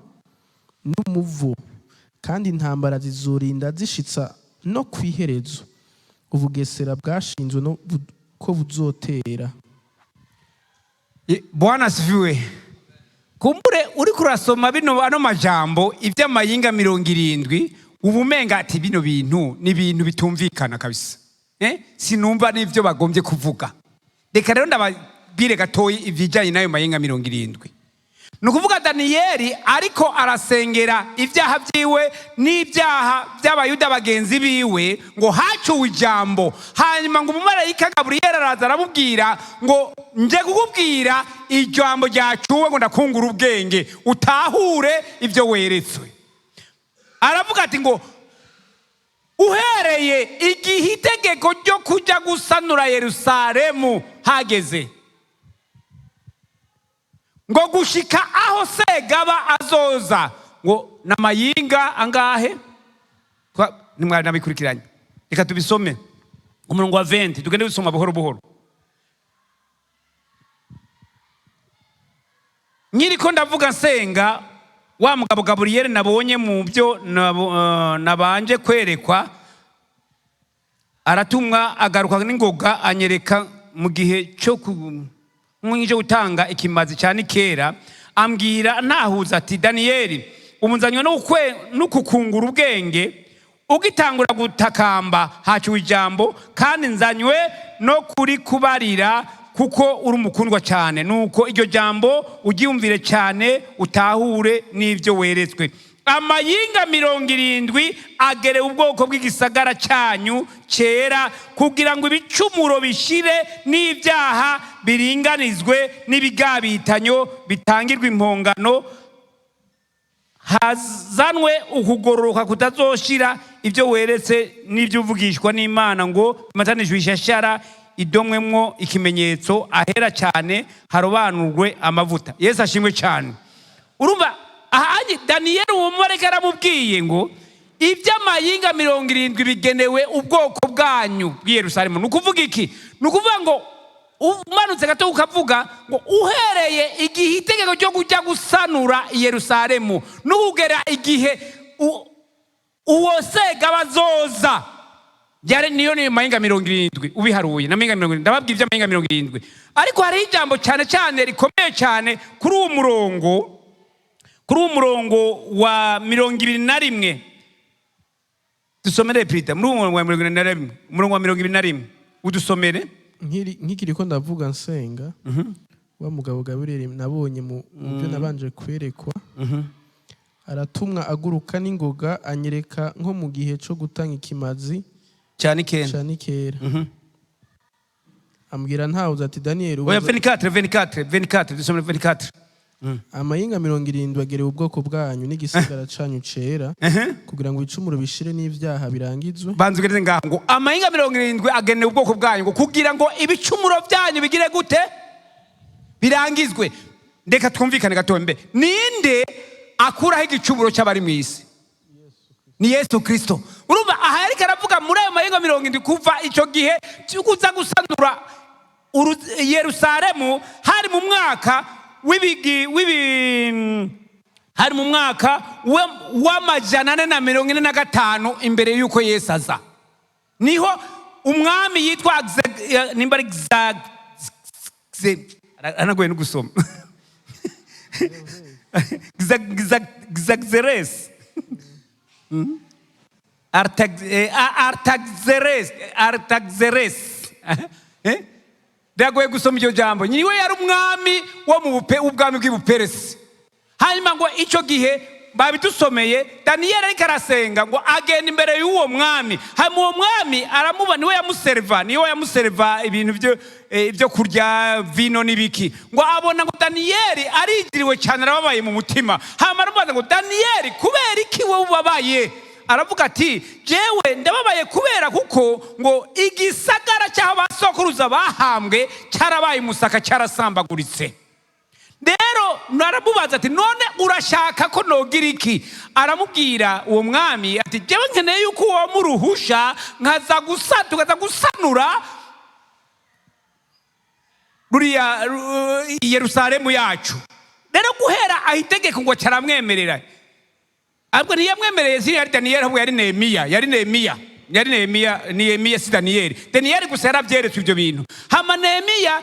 n'umuvo, kandi intambara zizorinda zishitsa no ku iherezo ubugesera bwashinzwe no ko buzotera. Bwana asifiwe. Kumbure uriko urasoma bino ano majambo iby'amayinga 70, uba umenga ati bino bintu ni ibintu bitumvikana kabisa, eh? Sinumva n'ibyo bagombye kuvuga. Reka rero ndababwire gatoyi ibijyanye n'ayo mayinga 70. Ni ukuvuga Daniyeli ariko arasengera ibyaha byiwe n'ibyaha by'Abayuda bagenzi biwe, ngo hacuwe ijambo, hanyuma ngo umumarayika Gaburiyeli araza aramubwira ngo nje kukubwira ijambo ryacuwe, ngo ndakungura ubwenge utahure ibyo weretswe. Aravuga ati ngo uhereye igihe itegeko ryo kujya gusanura Yerusalemu hageze, ngo gushika aho Segaba azoza, ngo n'amayinga angahe? Nimwari nabikurikiranye, reka tubisome umurongo wa 20, tugende dusoma buhoro buhoro. Nkiriko ndavuga nsenga. Wa mugabo Gaburiyeli nabonye mu byo nabanje kwerekwa aratumwa, agaruka n'ingoga, anyereka mu gihe cyo cyo gutanga ikimazi cyane kera, ambwira ntahuza ati: "Daniyeli, ubu nzanywe no kukungura ubwenge. Ugitangura gutakamba haciwe ijambo, kandi nzanywe no kuri kubarira, kuko uri umukundwa cyane. Nuko iryo jambo uryumvire cyane, utahure n'ibyo weretswe. Amayinga 70 agerewe ubwoko bw'igisagara cyanyu cyera, kugira ngo ibicumuro bishire n'ibyaha biringanizwe n'ibigabitanyo bitangirwe impongano, hazanwe ukugororoka kutazoshira. Ibyo weretse n'ibyo uvugishwa n'Imana ngo bimatanishwe ishashara idomwemwo ikimenyetso, ahera cyane harobanurwe amavuta." Yesu ashimwe cyane. Urumva ahanye Daniyeli, uwo mumarayika yaramubwiye ngo iby'amayinga 70 bigenewe ubwoko bwanyu bw'i Yerusalemu. Ni ukuvuga iki? Ni ukuvuga ngo umanutse gato ukavuga ngo uhereye igihe itegeko ryo kujya gusanura i Yerusalemu n'ukugera igihe uwo segaba azoza, byari niyo ni mayinga 70 ubiharuye na mayinga 70. Ndababwira iby'amayinga 70, ariko hariho ijambo cyane cyane rikomeye cyane kuri uwo murongo wa 21. Dusomere Peter, muri uwo murongo wa 21, umurongo wa 21 udusomere. Nkikiri ko ndavuga nsenga, wa mugabo Gaburiyeli nabonye mu byo nabanje kwerekwa aratumwa, aguruka n'ingoga, anyereka nko mu gihe cyo gutanga ikimazi cyane kenda ca nikera, ambwira ntawuze ati: "Daniyeli, Oya. ubaza 24, 24, 24, dusomere 24. Amayinga 70 agerewe ubwoko bwanyu n'igisagara canyu cera, kugira ngo ibicumuro bishire n'ivyaha birangizwe." Banza ugeze ngaho ngo amayinga 70 agenewe ubwoko bwanyu, ngo kugira ngo ibicumuro byanyu bigire gute? Birangizwe. Reka twumvikane gato. Mbe ninde akuraho igicumuro cy'abari mu isi? Ni Yesu Kirisito. Urumva aha yariko aravuga muri ayo mayinga 70, kuva icyo gihe cyo kuza gusanura Yerusalemu, hari mu mwaka w'ibigi w'ibi hari mu mwaka w'445 imbere y'uko Yesu aza. Niho umwami yitwa nimba ari aranagoye no gusoma, Xerxes, Artaxerxes, Artaxerxes. Eh? Biragoye gusoma iryo jambo. Niwe yari umwami wo mu w'ubwami bw'ibuperesi. Hanyuma ngo icyo gihe babidusomeye, Daniyeli ariko arasenga, ngo agenda imbere y'uwo mwami. Hanyuma uwo mwami aramuba, niwe yamuseriva ibintu byo kurya, vino n'ibiki. Ngo abona ngo Daniyeli arigiriwe cyane, arababaye mu mutima. Hanyuma aramubaza ngo: "Daniyeli, kubera iki wowe ubabaye?" Aravuga ati: "Jewe ndababaye kubera kuko ngo igisagara cy'aho basokuruza bahambwe cyarabaye umusaka, cyarasambaguritse." Rero naramubaza ati: "None urashaka ko nogira iki?" Aramubwira uwo mwami ati: "Jewe nkeneye yuko uwo muruhusha nkaza gusa tukaza gusanura ruriya Yerusalemu yacu." Rero guhera aho itegeko ngo cyaramwemerera, ahubwo ntiyamwemereye, si yari Daniyeli, ahubwo yari Nehemiya, yari Nehemiya, yari Nehemiya, Nehemiya, si Daniyeli. Daniyeli gusa yarabyeretswe ibyo bintu. Hama Nehemiya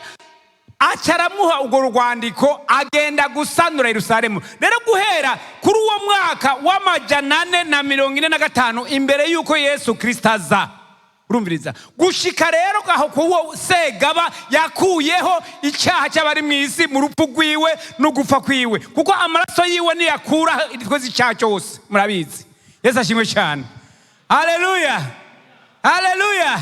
aca aramuha urwo rwandiko, agenda gusanura Yerusalemu. Rero guhera kuri uwo mwaka w'445 imbere y'uko Yesu Kirisito aza, urumviriza, gushika rero aho kuwo segaba yakuyeho icyaha cy'abari mu isi mu rupfu rwiwe no gupfa kwiwe, kuko amaraso yiwe niyakura twese icyaha cyose. Murabizi. Yesu ashimwe cyane. Haleluya, haleluya.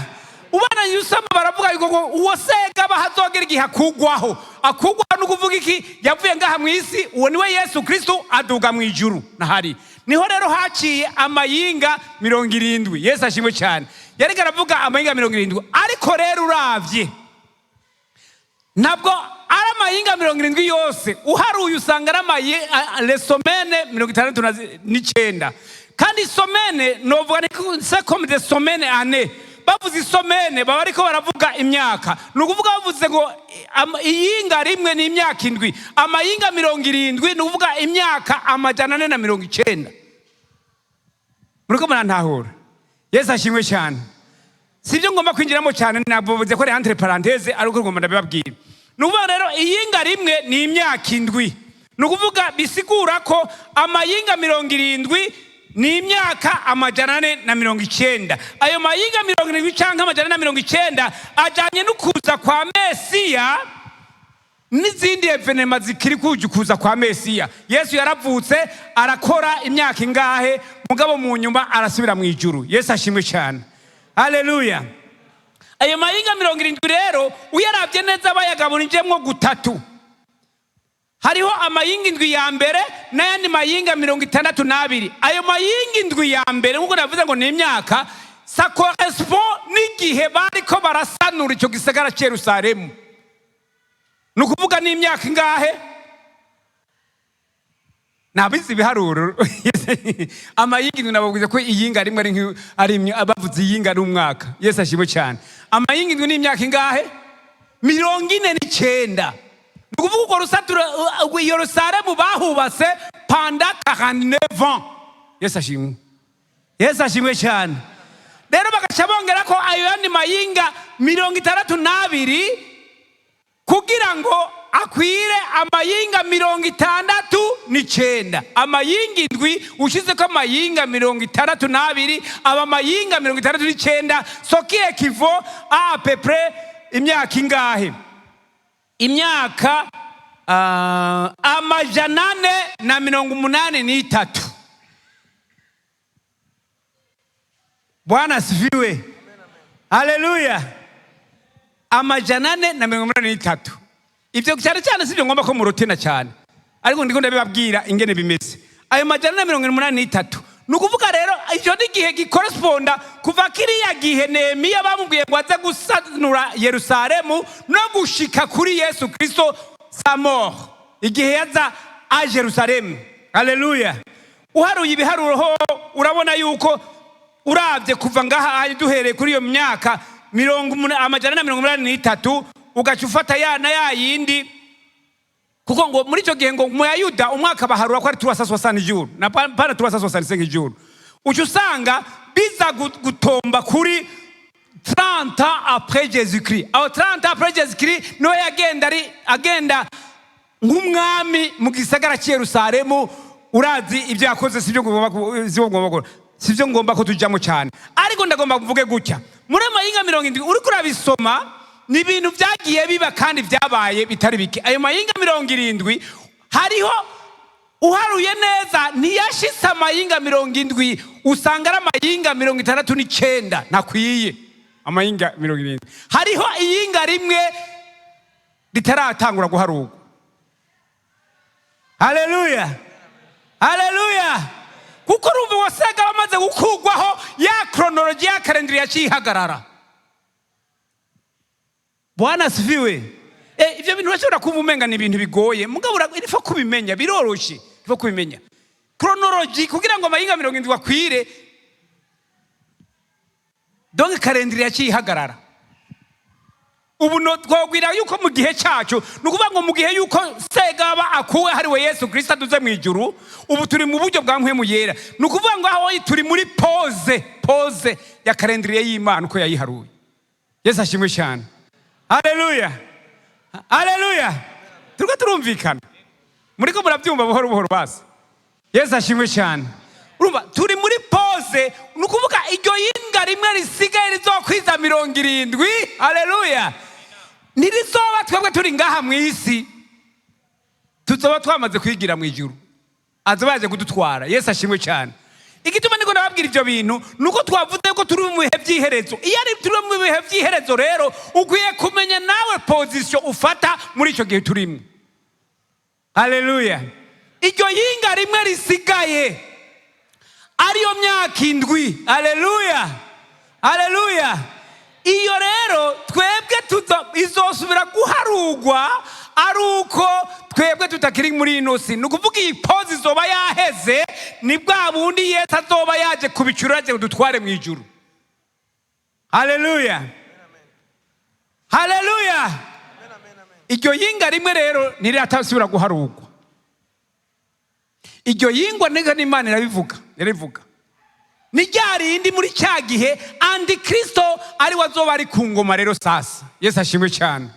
Ubana usama baravuga yuko ngo uwo segaba hazogera igihe akugwaho. Akugwaho ni ukuvuga iki? Yavuye ngaha mu isi, uwo niwe Yesu Kristo, aduga mu ijuru nahari. Niho rero haciye amayinga 70. Yesu ashimwe cyane. Yariko aravuga amayinga 70, ariko rero uravye ntabwo ari amayinga 70 yose. Uharuye usanga ari les semaines 69. Kandi semaine novuga ni c'est comme des semaines, année. Bavuze i semaine baba ariko baravuga imyaka. Ni ukuvuga bavuze ngo Iyinga rimwe ni imyaka 7. Amayinga 70 ni ukuvuga imyaka 490. Muriko murantahura? Yesu ashimwe cyane. Sibyo ngomba kwinjiramo cyane, navuze ko ari entre parenthèse, ariko ngomba ndabibabwira. Ni ukuvuga rero iyinga rimwe ni imyaka 7, ni ukuvuga bisigura ko amayinga 70 ni imyaka 490. Ayo mayinga 70 cyangwa 490 ajyanye no kuza kwa Mesiya n'izindi événements zikiri kuja kuza kwa Mesiya. Yesu yaravutse, arakora imyaka ingahe, mugabo mu nyuma arasubira mu ijuru. Yesu ashimwe cyane, haleluya. Ayo mayinga 70 rero, uyarabye neza, bayagaburijemwo gutatu. Hariho amayinga 7 ya mbere n'ayandi mayinga 62. Ayo mayinga 7 ya mbere, nk'uko navuze ngo ni imyaka, ça correspond n'igihe bariko barasanura icyo gisagara cy'i Yerusalemu. Ni ukuvuga n'imyaka ingahe? Nabizi ibiharuro. Amayinga 7, nababwize ko iyinga rimwe ari bavuze iyinga ari umwaka. Yesu ashimwe cyane. Amayinga 7 ni imyaka ingahe? 49. Ni ukuvuga urwo rusaturo, Yerusalemu bahubatse pendant 49 ans. Yesu ashimwe, Yesu ashimwe cyane. Rero bagaca bongera ko ayo yandi mayinga 62 kugira ngo akwire amayinga 69. Amayinga 7 ushize ko amayinga 62 aba amayinga 69, ce qui équivaut à peu près imyaka ingahe? Imyaka 483. Bwana asifiwe, haleluya. 483. Ibyo cyane cyane sibyo ngomba ko murutina cyane, ariko ndiko ndabibabwira ingene bimeze. Ayo 483, ni ukuvuga rero icyo ni igihe gicorresponda kuva kiriya gihe Nehemiya bamubwiye ngo aze gusanura Yerusalemu no gushika kuri Yesu Kristo, sa mort, igihe yaza a Yerusalemu. Haleluya. Uharuye ibiharuro ho, urabona yuko urabye kuva ngaha duhereye kuri iyo myaka 483, ugaca ufata ya na ya yindi, kuko ngo muri icyo gihe ngo mu Yayuda umwaka baharura ko ari 360 jours na pana 365 jours, uca usanga biza gutomba kuri 30 ans après Jésus Christ. Aho 30 ans après Jésus Christ niwe yagenda ari agenda nk'umwami mu gisagara cy'i Yerusalemu. Urazi ibyo yakoze, sibyo ngomba ko tujyamo cyane, ariko ndagomba kuvuge gutya: muri ayo mayinga 70 uriko urabisoma, ni ibintu byagiye biba kandi byabaye bitari bike. Ayo mayinga 70 hariho, uharuye neza, ntiyashitse amayinga 70, usanga ari amayinga 69, ntakwiye amayinga 70. Hariho iyinga rimwe ritaratangura guharurwa. Haleluya, haleluya. Kuko urumva wasaga bamaze gukurwaho, ya chronologie, ya calendrier yaciye ihagarara. Bwana asifiwe. Ivyo bintu urashobora kumva umenga ni ibintu bigoye, mugabo il faut kubimenya, biroroshe, il faut kubimenya chronologie kugira ngo amayinga 70 akwire. Donc calendrier yaciye ihagarara. Ubu no twogwira yuko mu gihe cyacu, ni ukuvuga ngo mu gihe yuko Segaba akuwe, hariwe Yesu Kirisito aduze mu ijuru, ubu turi mu buryo bwa Mpwemu Yera. Ni ukuvuga ngo aho turi muri pause ya calendrier y'Imana uko yayiharuye. Yesu ashimwe cyane, haleluya, haleluya. Turiko turumvikana? Muriko murabyumva buhoro buhoro? Basi Yesu ashimwe cyane. Urumva turi muri pause, ni ukuvuga iryo yinga rimwe risigaye rizokwiza 70, haleluya, ntirizoba twebwe turi ngaha mu isi, tuzoba twamaze kwigira mu ijuru, aza baje kudutwara. Yesu ashimwe cyane. Igituma niko ndababwira ibyo bintu ni uko twavuze ko turi mu bihe by'iherezo. Iyo ari turi mu bihe by'iherezo rero, ukwiye kumenya nawe position ufata muri icyo gihe turimo. Haleluya. Iryo yinga rimwe risigaye, ariyo myaka 7, haleluya, haleluya, iyo rero twebwe izosubira guharugwa ari uko twebwe tutakiri muri ino si. Ni ukuvuga iyi pause izoba yaheze, ni bwa bundi Yesu azoba yaje kubicura, yaje dutware mu ijuru. Haleluya, haleluya. Iryo yinga rimwe rero ntiritasubira guharurwa. Iryo yingwa nega n'Imana irabivuga, irabivuga. Ni rya rindi muri cya gihe antikristo ari we azoba ari ku ngoma. Rero sasa, Yesu ashimwe cyane,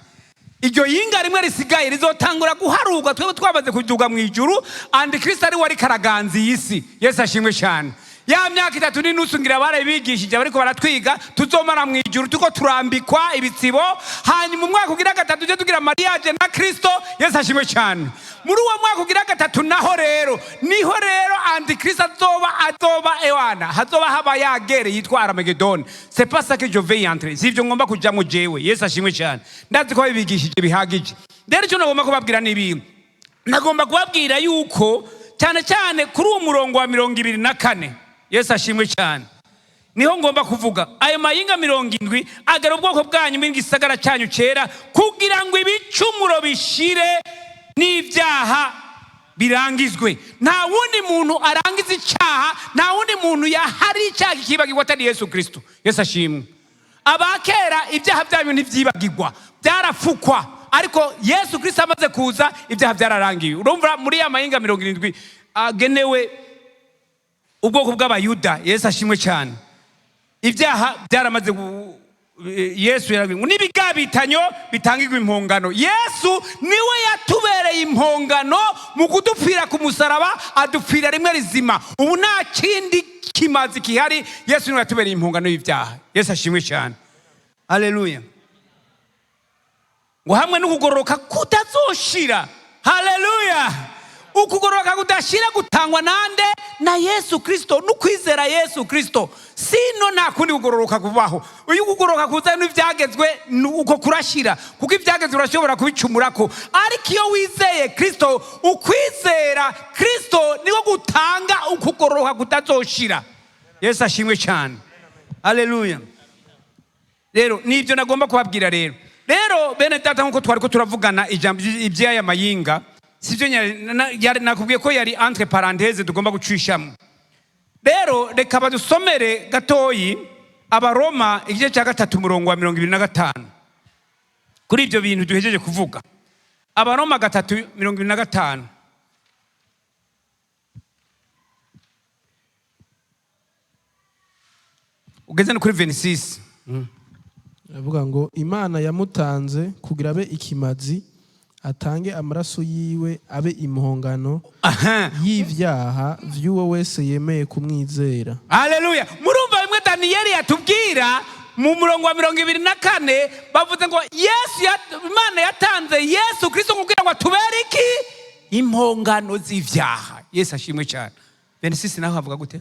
iryo yinga rimwe risigaye rizotangura guharurwa twebwe twamaze kuduga mu ijuru, antikristo ari we ariko araganza iyi si. Yesu ashimwe cyane. Ya myaka 3.5 ngira barabigishije bariko baratwiga, tuzomara mu ijuru tuko turambikwa ibitsibo. Hanyuma umwaka ugira gatatu tujye tugira mariage na Kristo. Yesu ashimwe cyane. Muri uwo mwaka ugira gatatu naho rero niho rero antikristo azoba ewana hazoba haba ya guerre yitwa Armageddon. C'est pas ça que je vais y entrer, si ivyo ngomba kujamwo jewe. Yesu ashimwe cyane. Ndazi ko babigishije bihagije. Rero icyo nagomba kubabwira ni ibintu nagomba kubabwira yuko cyane cyane kuri uwo murongo wa 24, Yesu ashimwe cyane, niho ngomba kuvuga ayo mayinga 70 agara ubwoko bwanyu n'igisagara cyanyu cyera, kugira ngo ibicumuro bishire n'ibyaha birangizwe. Nta wundi muntu arangiza icyaha, nta wundi muntu yahari icyaha kikibagirwa atari Yesu Kristo. Yesu ashimwe. Abakera ibyaha byanyu ntibyibagirwa, byarafukwa, ariko Yesu Kristo amaze kuza ibyaha byararangiye. Urumva muri ya mayinga 70 agenewe ubwoko bw'Abayuda, Yesu ashimwe cyane, ibyaha byaramaze. Yesu yarabwiye ngo n'ibigabitanyo bitangirwa impongano. Yesu niwe yatubereye impongano mu kudupfira ku musaraba, adupfira rimwe rizima. Ubu nta kindi kimazi gihari. Yesu niwe yatubereye impongano y'ibyaha. Yesu ashimwe cyane, haleluya. Ngo hamwe n'ukugororoka kutazoshira, haleluya. Ukugororoka kudashira gutangwa nande? Na Yesu Kristo, n'ukwizera Yesu Kristo. Sino nta kundi kugororoka kubaho. Uyu kugororoka kuza n'ibyagezwe uko kurashira, kuko ibyagezwe urashobora kubicumurako, ariko iyo wizeye Kristo, ukwizera Kristo niko gutanga ukugororoka kutazoshira. Yesu ashimwe cyane, haleluya. Rero nibyo nagomba kubabwira. Rero bene data, nkuko twari ko turavugana ijambo iby'aya mayinga, sibyo nakubwiye ko yari entre parenthèse tugomba gucishamo. Rero reka badusomere gatoyi Abaroma igice cya 3, umurongo wa 25, kuri ibyo bintu duhejeje kuvuga. Abaroma 3:25. Ugeze no kuri 26. Aravuga ngo Imana yamutanze kugira abe ikimazi, atange amaraso yiwe abe impongano y'ivyaha vy'uwo wese yemeye kumwizera. Haleluya! Murumva bimwe Daniyeli yatubwira mu murongo wa 24, bavuze ngo Yesu Imana yatanze Yesu Kristo kugira ngo atubere iki? Impongano z'ivyaha. Yesu ashimwe cyane. 26 naho havuga gute?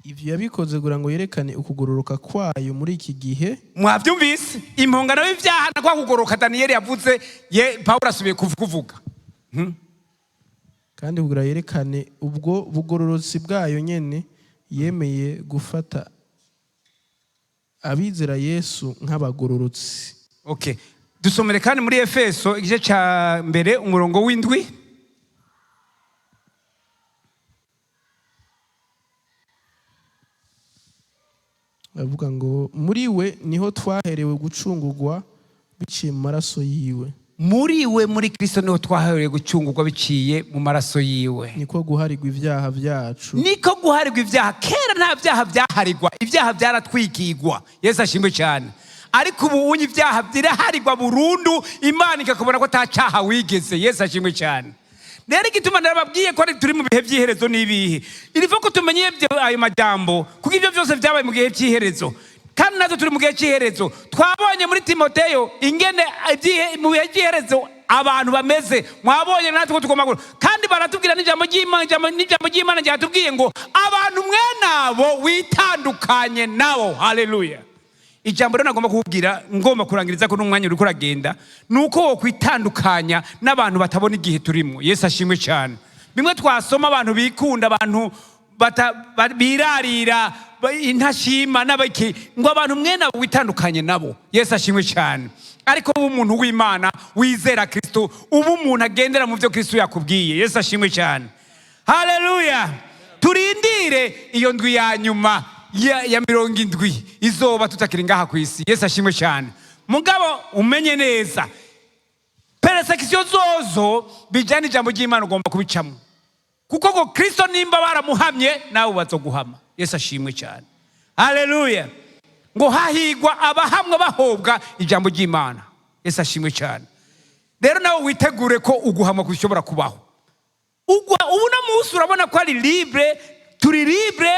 Ivyo yabikoze kugira ngo yerekane ukugororoka kwayo muri iki gihe. Mwabyumvise, impongano y'ivyaha na kwa kugororoka Daniyeli yavuze, ye Pawulo asubiye kuvuga. Kandi kugira yerekane ubwo bugororotsi bwayo nyene, yemeye gufata abizera Yesu nk'abagororotsi. Okay, dusomere kandi muri Efeso igice cya 1, umurongo w'7. Avuga ngo muri we niho twaherewe gucungurwa biciye mu maraso yiwe. Muri we, muri Kristo, niho twaherewe gucungurwa biciye mu maraso yiwe. Niko guharigwa ibyaha byacu. Niko guharirwa ibyaha. Kera nta byaha byaharigwa, ibyaha byaratwikigwa. Yesu ashimwe cyane. Ariko ubu unye ibyaha biraharigwa burundu, Imana ikakubona ko ata cyaha wigeze. Yesu ashimwe cyane. Rero igituma narababwiye ko turi mu bihe by'iherezo n'ibihe, irivo ko tumenye ayo majambo, kuko ibyo byose byabaye mu gihe cy'iherezo, kandi natwe turi mu gihe cy'iherezo. Twabonye muri Timoteyo ingene mu bihe by'iherezo abantu bameze. Mwabonye natwe ko tugomba kandi baratubwira n'ijambo ry'Imana, n'ijambo ry'Imana ryatubwiye ngo abantu mwene abo witandukanye nabo. Haleluya! Ijambo rero nagomba kukubwira, ngomba kurangiriza ko n'umwanya uriko uragenda, ni uko wokwitandukanya n'abantu batabona igihe turimo. Yesu ashimwe cyane. Bimwe twasoma, abantu bikunda, abantu birarira, intashima n'abaki, ngo abantu mwene abo witandukanye nabo. Yesu ashimwe cyane. Ariko uba umuntu w'Imana wizera Kristo, uba umuntu agendera mu byo Kristo yakubwiye. Yesu ashimwe cyane, haleluya. Turindire iyo ndwi ya nyuma ya 70 izoba tutakiri ngaha ku isi. Yesu ashimwe cyane. Mugabo Umenye neza, persécution zozo bijyana ijambo ry'Imana, ugomba kubicamo, kuko ngo Kristo nimba baramuhamye, nawe bazoguhama. Yesu ashimwe cyane, haleluya. Ngo hahigwa abahamwa bahobwa ijambo ry'Imana. Yesu ashimwe cyane. Rero nawe witegure ko uguhamwa kushobora kubaho. Ugwa ubu no munsi urabona ko ari libre, turi libre,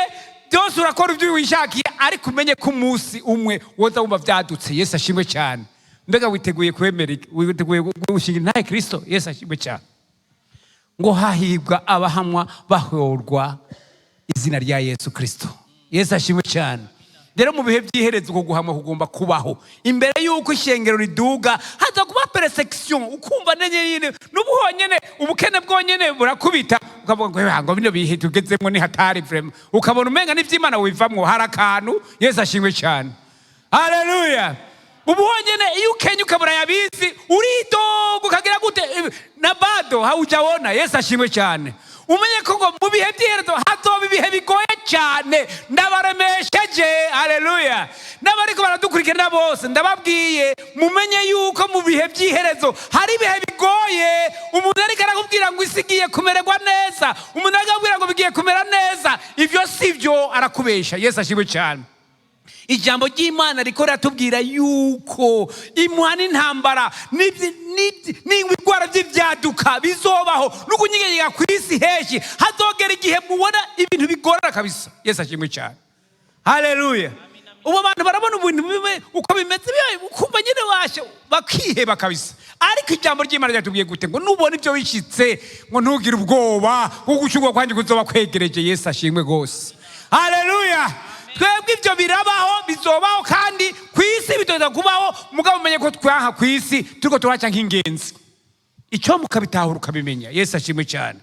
byose urakora ibyo wishakiye, ariko umenye ko umunsi umwe woza wumva byadutse. Yesu ashimwe cyane. Mbega witeguye kwemera iki? Witeguye gushinga intahe Kristo? Yesu ashimwe cyane. Ngo hahirwa abahamwa bahorwa izina rya Yesu Kristo. Yesu ashimwe cyane. Rero mu bihe by'iherezo uko guhamwa kugomba kubaho. Imbere y'uko ishengero riduga, haza kuba persécution, ukumva nyine n'ubu honyene ubukene bwonyene burakubita, ukavuga ngo: "Eh, ngo bino bihe tugezemwo ni hatari vraiment." Ukabona umenga n'ivy'Imana wivamwo hari akantu. Yesu ashimwe cyane, haleluya. Ubu honyene iyo ukenye ukabura yabizi, uridoga, ukagira gute, na bado haujaona. Yesu ashimwe cyane. Umenye ko ngo mu bihe by'iherezo hazoba ibihe bigoye cyane. Ndabaremesheje, haleluya. N'abariko baradukurikirana bose ndababwiye, mumenye yuko mu bihe by'iherezo hari ibihe bigoye. Umuntu ariko arakubwira ngo isi igiye kumererwa neza, umuntu ariko arakubwira ngo bigiye kumera neza, ibyo si byo, arakubesha. Yesu ashimwe cyane. Ijambo ry'Imana riko riratubwira yuko imuha n'intambara n'ibigwara by'ibyaduka bizobaho, no kunyeganyega ku isi henshi. Hazogera igihe mubona ibintu bigorana kabisa. Yesu ashimwe cyane, haleluya. Ubu abantu barabona ibintu bimwe uko bimeze, ukumva nyine bashe bakiheba kabisa. Ariko ijambo ry'Imana ryatubwiye gute? Ngo nubona ibyo bishitse, ngo ntugire ubwoba, kuko gucungwa kwanjye kuzoba kwegereje. Yesu ashimwe rwose, haleluya. Twebwe ibyo birabaho, bizobaho, kandi ku isi bitoza kubaho. Mugabo umenye ko twaha ku isi turiko turaca nk'ingenzi. Icyo mukabitahura, ukabimenya. Yesu ashimwe cyane.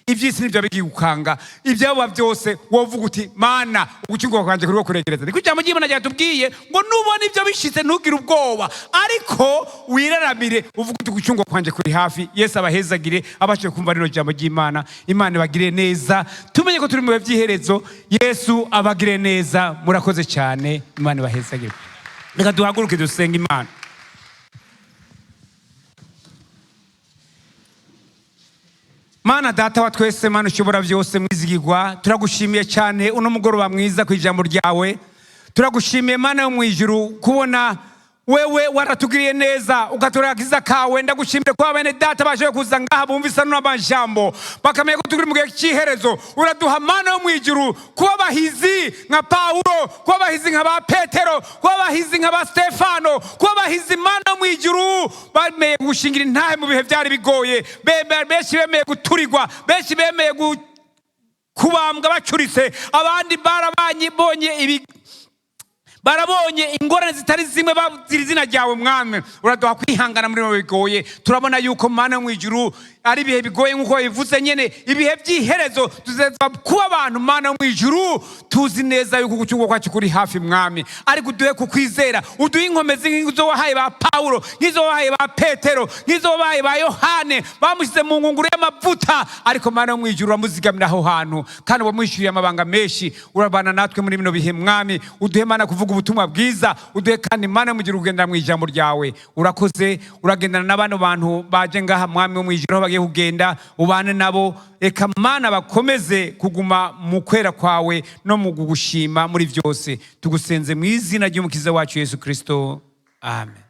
Iby'isi nibyo bigiye gukanga ibyaba byose, wovuga uti: "Mana, ugucungurwa kwanjye kuriko kuregereza." Niko ijambo ry'Imana ryatubwiye ngo nubona ibyo bishitse, ntugire ubwoba, ariko wiraramire, uvuge uti: "Ugucungurwa kwanjye kuri hafi." Yesu abahezagire abashije kumva rino jambo ry'Imana. Imana ibagire neza. Tumenye ko turi mu bihe by'iherezo. Yesu abagire neza. Murakoze cyane, Imana ibahezagire. Reka duhaguruke dusenge Imana. Mana Data wa twese, Mana ushobora byose, mwizigirwa, turagushimiye cyane uno mugoroba mwiza ku ijambo ryawe. Turagushimiye, Mana yo mu ijuru, kubona wewe waratugiriye neza, ukaturera akiza kawe. Ndagushimiye kuba bene data baje kuza ngaha, bumvise n'amajambo, bakamenya ko turi mu gihe cy'iherezo. Uraduha, Mana yo mu ijuru, kuba bahizi nka Pawulo, kuba bahizi nka ba Petero, kuba bahizi nka ba Stefano, kuba bahizi, Mana yo mu ijuru, bemeye gushingira intahe mu bihe byari bigoye. Benshi bemeye guturirwa, benshi bemeye kubambwa bacuritse, abandi barabanye bonye ibi, barabonye ingorane zitari zimwe bazira izina ryawe. Mwami, uraduha kwihangana muri bihe bigoye. Turabona yuko, Mana yo mu ijuru, ari ibihe bigoye nk'uko bivuze nyene, ibihe by'iherezo. Tuzeza kuba abantu, Mana yo mu ijuru, tuzi neza yuko gucungurwa kwacu kuri hafi. Mwami, ariko uduhe kukwizera, uduhe inkomezi nk'izo wahaye ba Pawulo, nk'izo wahaye ba Petero, nk'izo wahaye ba Yohane. Bamushyize mu ngunguru y'amavuta, ariko Mana yo mu ijuru, uramuzigamira aho hantu kandi wamwishyuriye amabanga menshi. Urabana natwe muri bino bihe. Mwami, uduhe, Mana, kuvuga ubutumwa bwiza. Uduhe kandi, Mana yo mu ijuru, kugendera mu ijambo ryawe. Urakoze, uragendana n'abano bantu baje ngaha. Mwami wo mu ijuru, aho bagiye kugenda ubane nabo. Reka, Mana, bakomeze kuguma mu kwera kwawe no mu kugushima muri byose. Tugusenze mu izina ry'Umukiza wacu Yesu Kristo, amen.